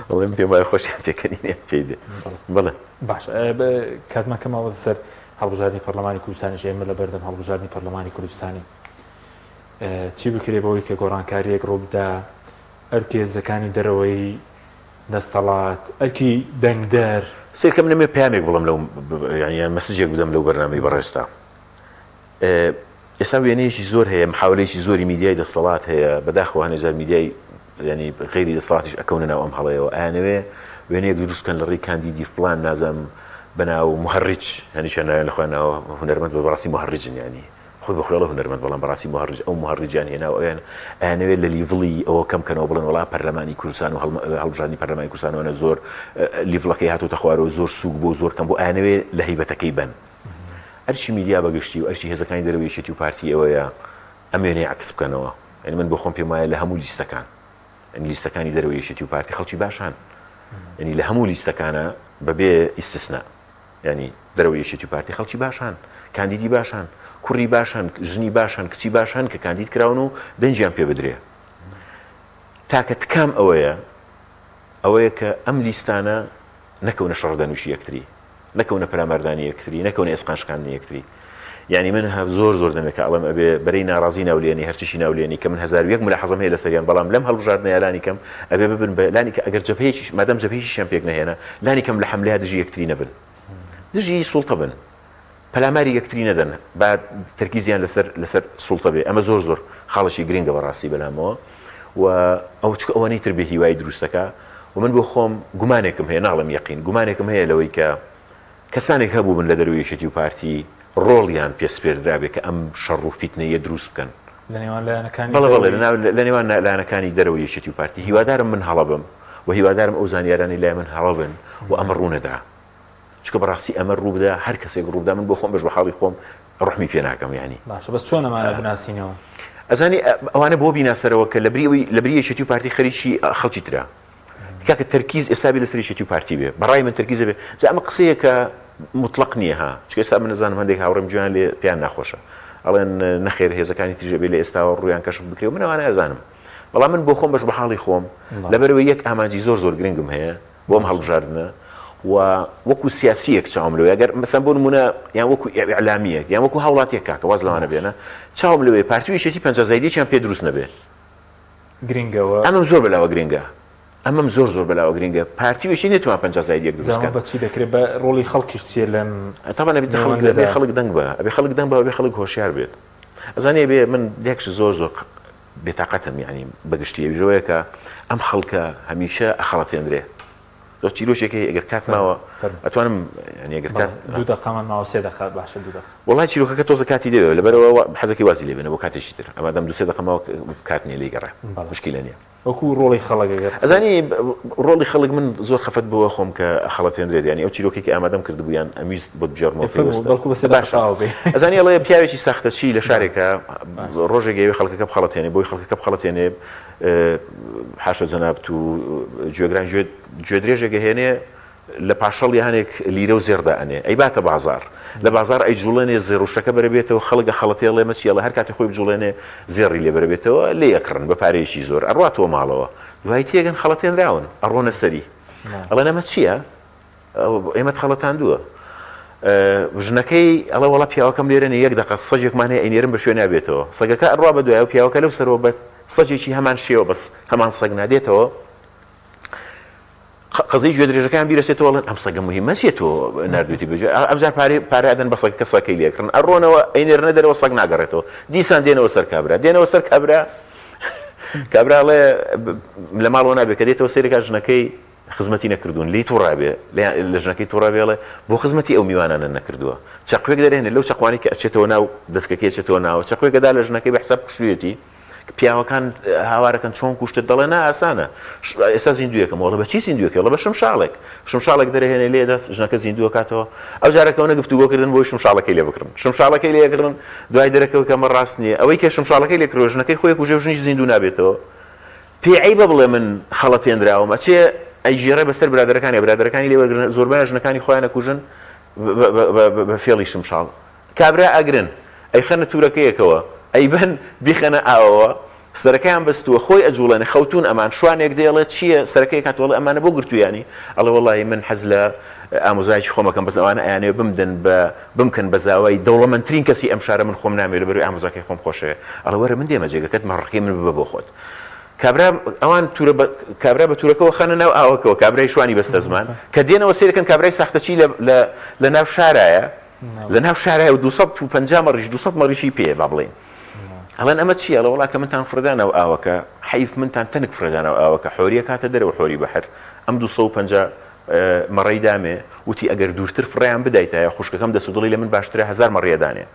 ئەڵێم پێم وایە خۆشیان پێکەنینیان پێی دێ. بەڵێ. باشە کاتمان کەمە وەز سەر هەڵبژاردنی پەرلەمانی کوردستانیش ئێمە لە بەردەم هەڵبژاردنی پەرلەمانی کوردستانی چی بکرێ بەوەی کە گۆڕانکارییەک ڕووبدا ئەرکی هێزەکانی دەرەوەی دەستەڵات، ئەرکی دەنگدەر. سەیرکە من ئەمەوێ پەیامێک بڵێم لەو یانی یان مەسجێک بدەم لەو بەرنامەی بەڕێزتا. ئێستا وێنەیەکی زۆر هەیە، محاولەیەکی زۆری میدیای دەستەڵات هەیە، بەداخەوە هەنێ جار میدیای یانی غەیری دەستەڵاتیش ئەکەونە ناو ئەم هەڵەیەوە، ئەیانەوێ وێنەیەک دروست بکەن لە ڕێی کاندیدی فڵان نازانم بەناو موهەڕیج، هەنێکیان ناویان لە خۆیان ناوە هونەرمەند بەس بەڕاستی موهەڕیجن یانی خۆی بە خۆی ئەڵێ هونەرمەند بەڵام بەڕاستی موهەڕیج ئەو موهەڕیجیان هێنا و ئەویان ئەیانەوێت لە level ی ئەوە کەم کەنەوە بڵێن وەڵا پەرلەمانی کوردستان و هەڵبژاردنی پەرلەمانی کوردستان وانە زۆر level ەکەی هاتۆتە خوارەوە زۆر سووک بۆ زۆر کەم بۆ ئەیانەوێت لە هەیبەتەکەی بەن ئەرکی میدیا بەگشتی و ئەرکی هێزەکانی دەرەوەی یەکێتی و پارتی ئەوەیە ئەم وێنەیە عەکس بکەنەوە یعنی من بۆ خۆم پێم وایە لە هەموو لیستەکان یعنی لیستەکانی دەرەوەی یەکێتی و پارتی خەڵکی باشان یعنی لە هەموو لیستەکانە بەبێ ئیستسنا یانی دەرەوەی یەکێتی و پارتی خەڵکی باش هەن، کاندیدی باش هەن، کوڕی باش هەن، ژنی باش هەن، کچی باش هەن کە کاندید کراون و دەنگیان پێ بدرێ. تاکە تکام ئەوەیە، ئەوەیە کە ئەم لیستانە نەکەونە شەڕدەنووشی یەکتری، نەکەونە پەلاماردانی یەکتری، نەکەونە ئێسقان شکاندنی یەکتری. یانی من زۆر زۆر دەمێکە ئەڵێم ئەبێ بەرەی ناڕازی ناو لێنی، هەرچیشی ناو لێنی کە من 1001 ملاحەزەم هەیە لەسەریان، بەڵام لەم هەڵبژاردنەیا لانی کەم ئەبێ ببن بە لانی کە ئەگەر جەبهەیەکیش مادام جەبهەیەکیشیان پێک نەهێنا لانی کەم لە حەملەیا دژی یەکتری نەبن، دژی سوڵتە بن، پەلاماری یەکتری نەدەن، با تەرکیزیان لەسەر لەسەر سوڵتە بێ، ئەمە زۆر زۆر خاڵێکی گرنگە بەڕاستی بەلامەوە و ئەو چونکە ئەوەنەی تر بێ هیوایی دروست دەکا و من بۆ خۆم گومانێکم هەیە ناڵێم یەقین گومانێکم هەیە لەوەی کە کەسانێک هەبووبن لە دەرەوەی یەکێتی و پارتی ڕۆڵیان پێ سپێردرابێ کە ئەم شەڕ و فیتنەیە دروست بکەن. لە نێوان لایەنەکانی بەڵێ بەڵێ لە ناو لە نێوان لایەنەکانی دەرەوەی یەکێتی و پارتی. هیوادارم من هەڵە بم و هیوادارم ئەو زانیارانەی لای من هەڵە بن و ئەمە ڕوو نەدا. چونکە بەڕاستی ئەمە ڕوو بدا هەر کەسێک ڕوو بدا من بۆ خۆم بەش بە حاڵی خۆم ڕوحمی پێ ناکەم یانی. باشە بەس چۆن ئەمانە بناسینەوە؟ ئەزانی ئەوانە بۆ بیناسەرەوە کە لە بری ئەوەی لە بری یەکێتی و پارتی خەریکی خەڵکی ترە. کاکە تەرکیز ئێستا بێ لەسەر یەکێتی و پارتی بێ بەڕای من تەرکیز بێ جا ئەمە قسەیەکە مطلق نییە ها چونکە ئێستا من نەزانم هەندێک هاوڕێم گوێیان لێ پێیان ناخۆشە ئەڵێن نەخێر هێزەکانی تریش ئەبێ لە ئێستاوە ڕوویان کەشف بکرێ و من ئەوانە ئەزانم بەڵام من بۆ خۆم بەش بە حاڵی خۆم لەبەرەوەی یەک ئامانجی زۆر زۆر گرنگم هەیە بۆ ئەم هەڵبژاردنە و وەکو سیاسیەک چاوم لەوەیە گەر مەسەن بۆ نمونە یان وەکو ئیعلامیەک یان وەکو هاوڵاتیەک کاکە واز لەوانە بێنە چاوم لەوەیە پارتی و یەکێتی پەنجا زایدێکیان پێ دروست نەبێ گرنگە و. ئەمەم زۆر بەلاوە گرنگە. ئەمەم زۆر زۆر بەلاوە گرنگە. پارتی و یەکێتی نەتوان 50 زاید یەک دروست جا کەن. بە چی دەکرێ؟ بە ڕۆڵی خەڵکیش چیە لەم تەبعەن ئەبێ خەڵک نێوەندەدا؟ ئەبێ خەڵک دەنگ با. ئەبێ خەڵک دەنگ با و ئەبێ خەڵک هۆشیار بێت. ئەزانی ئەبێ من یەک شت زۆر زۆر بێتاقەتم یانی بە گشتی ئەویش ئەوەیە کە ئەم خەڵکە هەمیشە ئەخەڵەتێندرێ. زۆر چیرۆکێک هەیە ئەگەر کات ماوە ئەتوانم یانی ئەگەر کات دوو دەقەمان ماوە سێ دەقە باشە دوو دەقە. وەڵای چیرۆکەکە تۆزە کاتی دەوێ لەبەرئەوە حەزەکەی وازی لێ بێنە بۆ کاتێکی تر ئەمادەم دوو سێ دەقە ماوە کات نییە لێی گەڕێ مشکیلە نییە. وەکو ڕۆڵی خەڵک ئەگەر قسە. ئەزانی ڕۆڵی خەڵک من زۆر خەفەت بۆ خۆم کە ئەخەڵەتێنرێت یانی ئەو چیرۆکەی کە ئامادەم کردبوو یان ئەمویست بۆت بگێڕمەوە فەرموو بەڵکو بە سێ دەقە باشە تەواو بێ. ئەزانی ئەڵێ پیاوێکی ساختەچی لە شارێکا ڕۆژێک ئەیەوێ خەڵکەکە بخەڵەتێنێ بۆی خەڵکەکە بخەڵەتێنێ حاشا جەنابت و گوێگران گوێ گوێدرێژێک ئەهێنێ لە پاشەڵی هەنێک لیرە و زێڕ دائەنێ ئەیباتە بازاڕ لە بازاڕ ئەیجوڵێنێ زێڕ و شتەکە بەرەبێتەوە خەڵک ئەخەڵەتێ ئەڵێ مەچی ئەڵێ هەر کاتێ خۆی بجوڵێنێ زێڕی لێ بەرەبێتەوە لێی ئەکڕن بە پارەیەکی زۆر ئەڕواتەوە ماڵەوە دوای تێگەن خەڵەتێنراون ئەڕۆنە سەری ئەڵێن ئەمە چییە؟ ئێمەت خەڵەتاندووە. ژنەکەی ئەڵێ وەڵا پیاوەکەم لێرە نیە یەک دەقە سەگێکمان هەیە ئەینێرم بە شوێنا بێتەوە. سەگەکە ئەڕوا بە دوایەوە پیاوەکە لەو سەرەوە بە سەگێکی هەمان شێوە بەس هەمان سەگ نا دێتەوە. قەزیی گوێدرێژەکەیان بیرەچێتەوە ئەڵێن ئەم سەگە موهیمە چیە تۆ ناردوویتی بە گوێ ئەمجار پارەی پارە ئەدەن بە سەگەکە سەگەکەی لێ ئەکڕن ئەڕۆنەوە ئەینێرنە دەرەوە سەگ ناگەڕێتەوە دیسان دێنەوە سەر کابرا دێنەوە سەر کابرا کابرا ئەڵێ لە ماڵەوە نابێ کە دێتەوە سەیرەکە ژنەکەی خزمەتی نەکردوون لێی توڕە بێ لە ژنەکەی توڕە بێ ئەڵێ بۆ خزمەتی ئەو میوانانە نەکردووە چەقوێک دەرێنێ لەو چەقوانەی کە ئەچێتەوە ناو دەسکەکەی ئەچێتەوە ناوە چەقوێک ئەدا لە ژنەکەی بە حساب کوشتویەتی پیاوەکان هاوارەکەن چۆن کوشتت دەڵێ نا ئاسانە ئێستا زیندوویەکەم وەڵە بە چی زیندووەکەی وەڵە بە شمشاڵێک شمشاڵێک دەرهێنێ لێ دەست ژنەکە زیندووە کاتەوە ئەو جارەکەونە گفتوگۆکردن بۆی شمشاڵەکەی لێ بکڕن شمشاڵەکەی لێ کڕن دوای دەرەکەوت کە ئەمە ڕاست نییە ئەوەی کە شمشاڵەکەی لێ کڕیوە ژنەکەی خۆی کوژێ و ژنیش زیندوو نابێتەوە پێی عەیبە بڵێ من خەڵەتێنراوم ئەچێ. ئەیگێڕێ بەسەر برادەرەکانی، برادەرەکانی لێ وەرگرن، زۆربەیان ژنەکانی خۆیان ئەکوژن بە فێڵی شمشاڵ. کابرا ئەگرن، ئەیخەنە تورەکەیەکەوە، ئەیبەن بیخەنە ئاوەوە، سەرەکەیان بەستووە، خۆی ئەجوڵێنێ، خەوتوون ئەمان، شوانێک دێ ئەڵێ چییە، سەرەکەی ئەکاتەوە ئەڵێ ئەمانە بۆ گرتوویانی؟ ئەڵێ وەڵاهی من حەز لە ئامۆزایەکی خۆم ئەکەم، بەس ئەوانە ئەیانەوێ بمدەن بە بمکەن بە زاوای دەوڵەمەندترین کەسی ئەم شارە، من خۆم نامەوێ لەبەرئەوەی ئامۆزاکەی خۆم خۆشەوێ. ئەڵێ وەرە من دێمە جێگەکەت، مەڕەکەی من ببە بۆ خۆت. کابرا ئەوان تورە بە کابرا بە تورەکەوە خەنە ناو ئاوەکەوە کابرای شوانی بەستە زمان کە دێنەوە سەیرەکەن کابرای ساختەچی لە لە لە ناو شارایە لە ناو شارایە و 250 مەڕیش 200 مەڕیشی پێیە با بڵێین ئەڵێن ئەمە چییە ئەڵێ وەڵا کە منتان فڕێدا ناو ئاوەکە حەیف منتان تەنک فڕێدا ناو ئاوەکە حۆریە کاتە دەرەوە حۆری بەحر ئەم 250 مەڕەی دامێ وتی ئەگەر دوورتر فڕێیان بدایتایە خوشکەکەم دەست و دڵی لە من باشترە هەزار مەڕیە دانێ.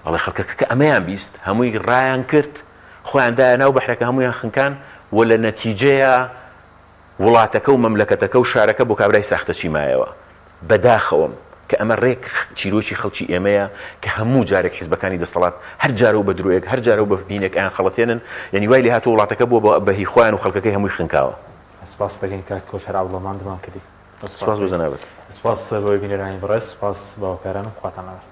ئەڵێ خەڵکەکە کە ئەمەیان بیست هەمووی ڕایان کرد خۆیان دایە ناو بەحرەکە هەموویان خنکان و لە نەتیجەیا وڵاتەکە و مەملەکەتەکە و شارەکە بۆ کابرای ساختەچی مایەوە. بەداخەوەم کە ئەمە ڕێک چیرۆکی خەڵکی ئێمەیە کە هەموو جارێک حیزبەکانی دەسەڵات هەر جارە و بە درۆیەک هەر جارە و بە هینێک ئەیان خەڵەتێنن یەنی وای لێهاتووە وڵاتەکە بووە بە هی خۆیان و خەڵکەکەی هەمووی خنکاوە. سپاست دەکەین کاک کۆچەر عەبدوڵا ماندوومان کردیت. سپاس بۆ جەنابت. سپاس بۆ بینەرانی بەڕێز، سپاس باوەکارانم، خواتان لەگەڵ.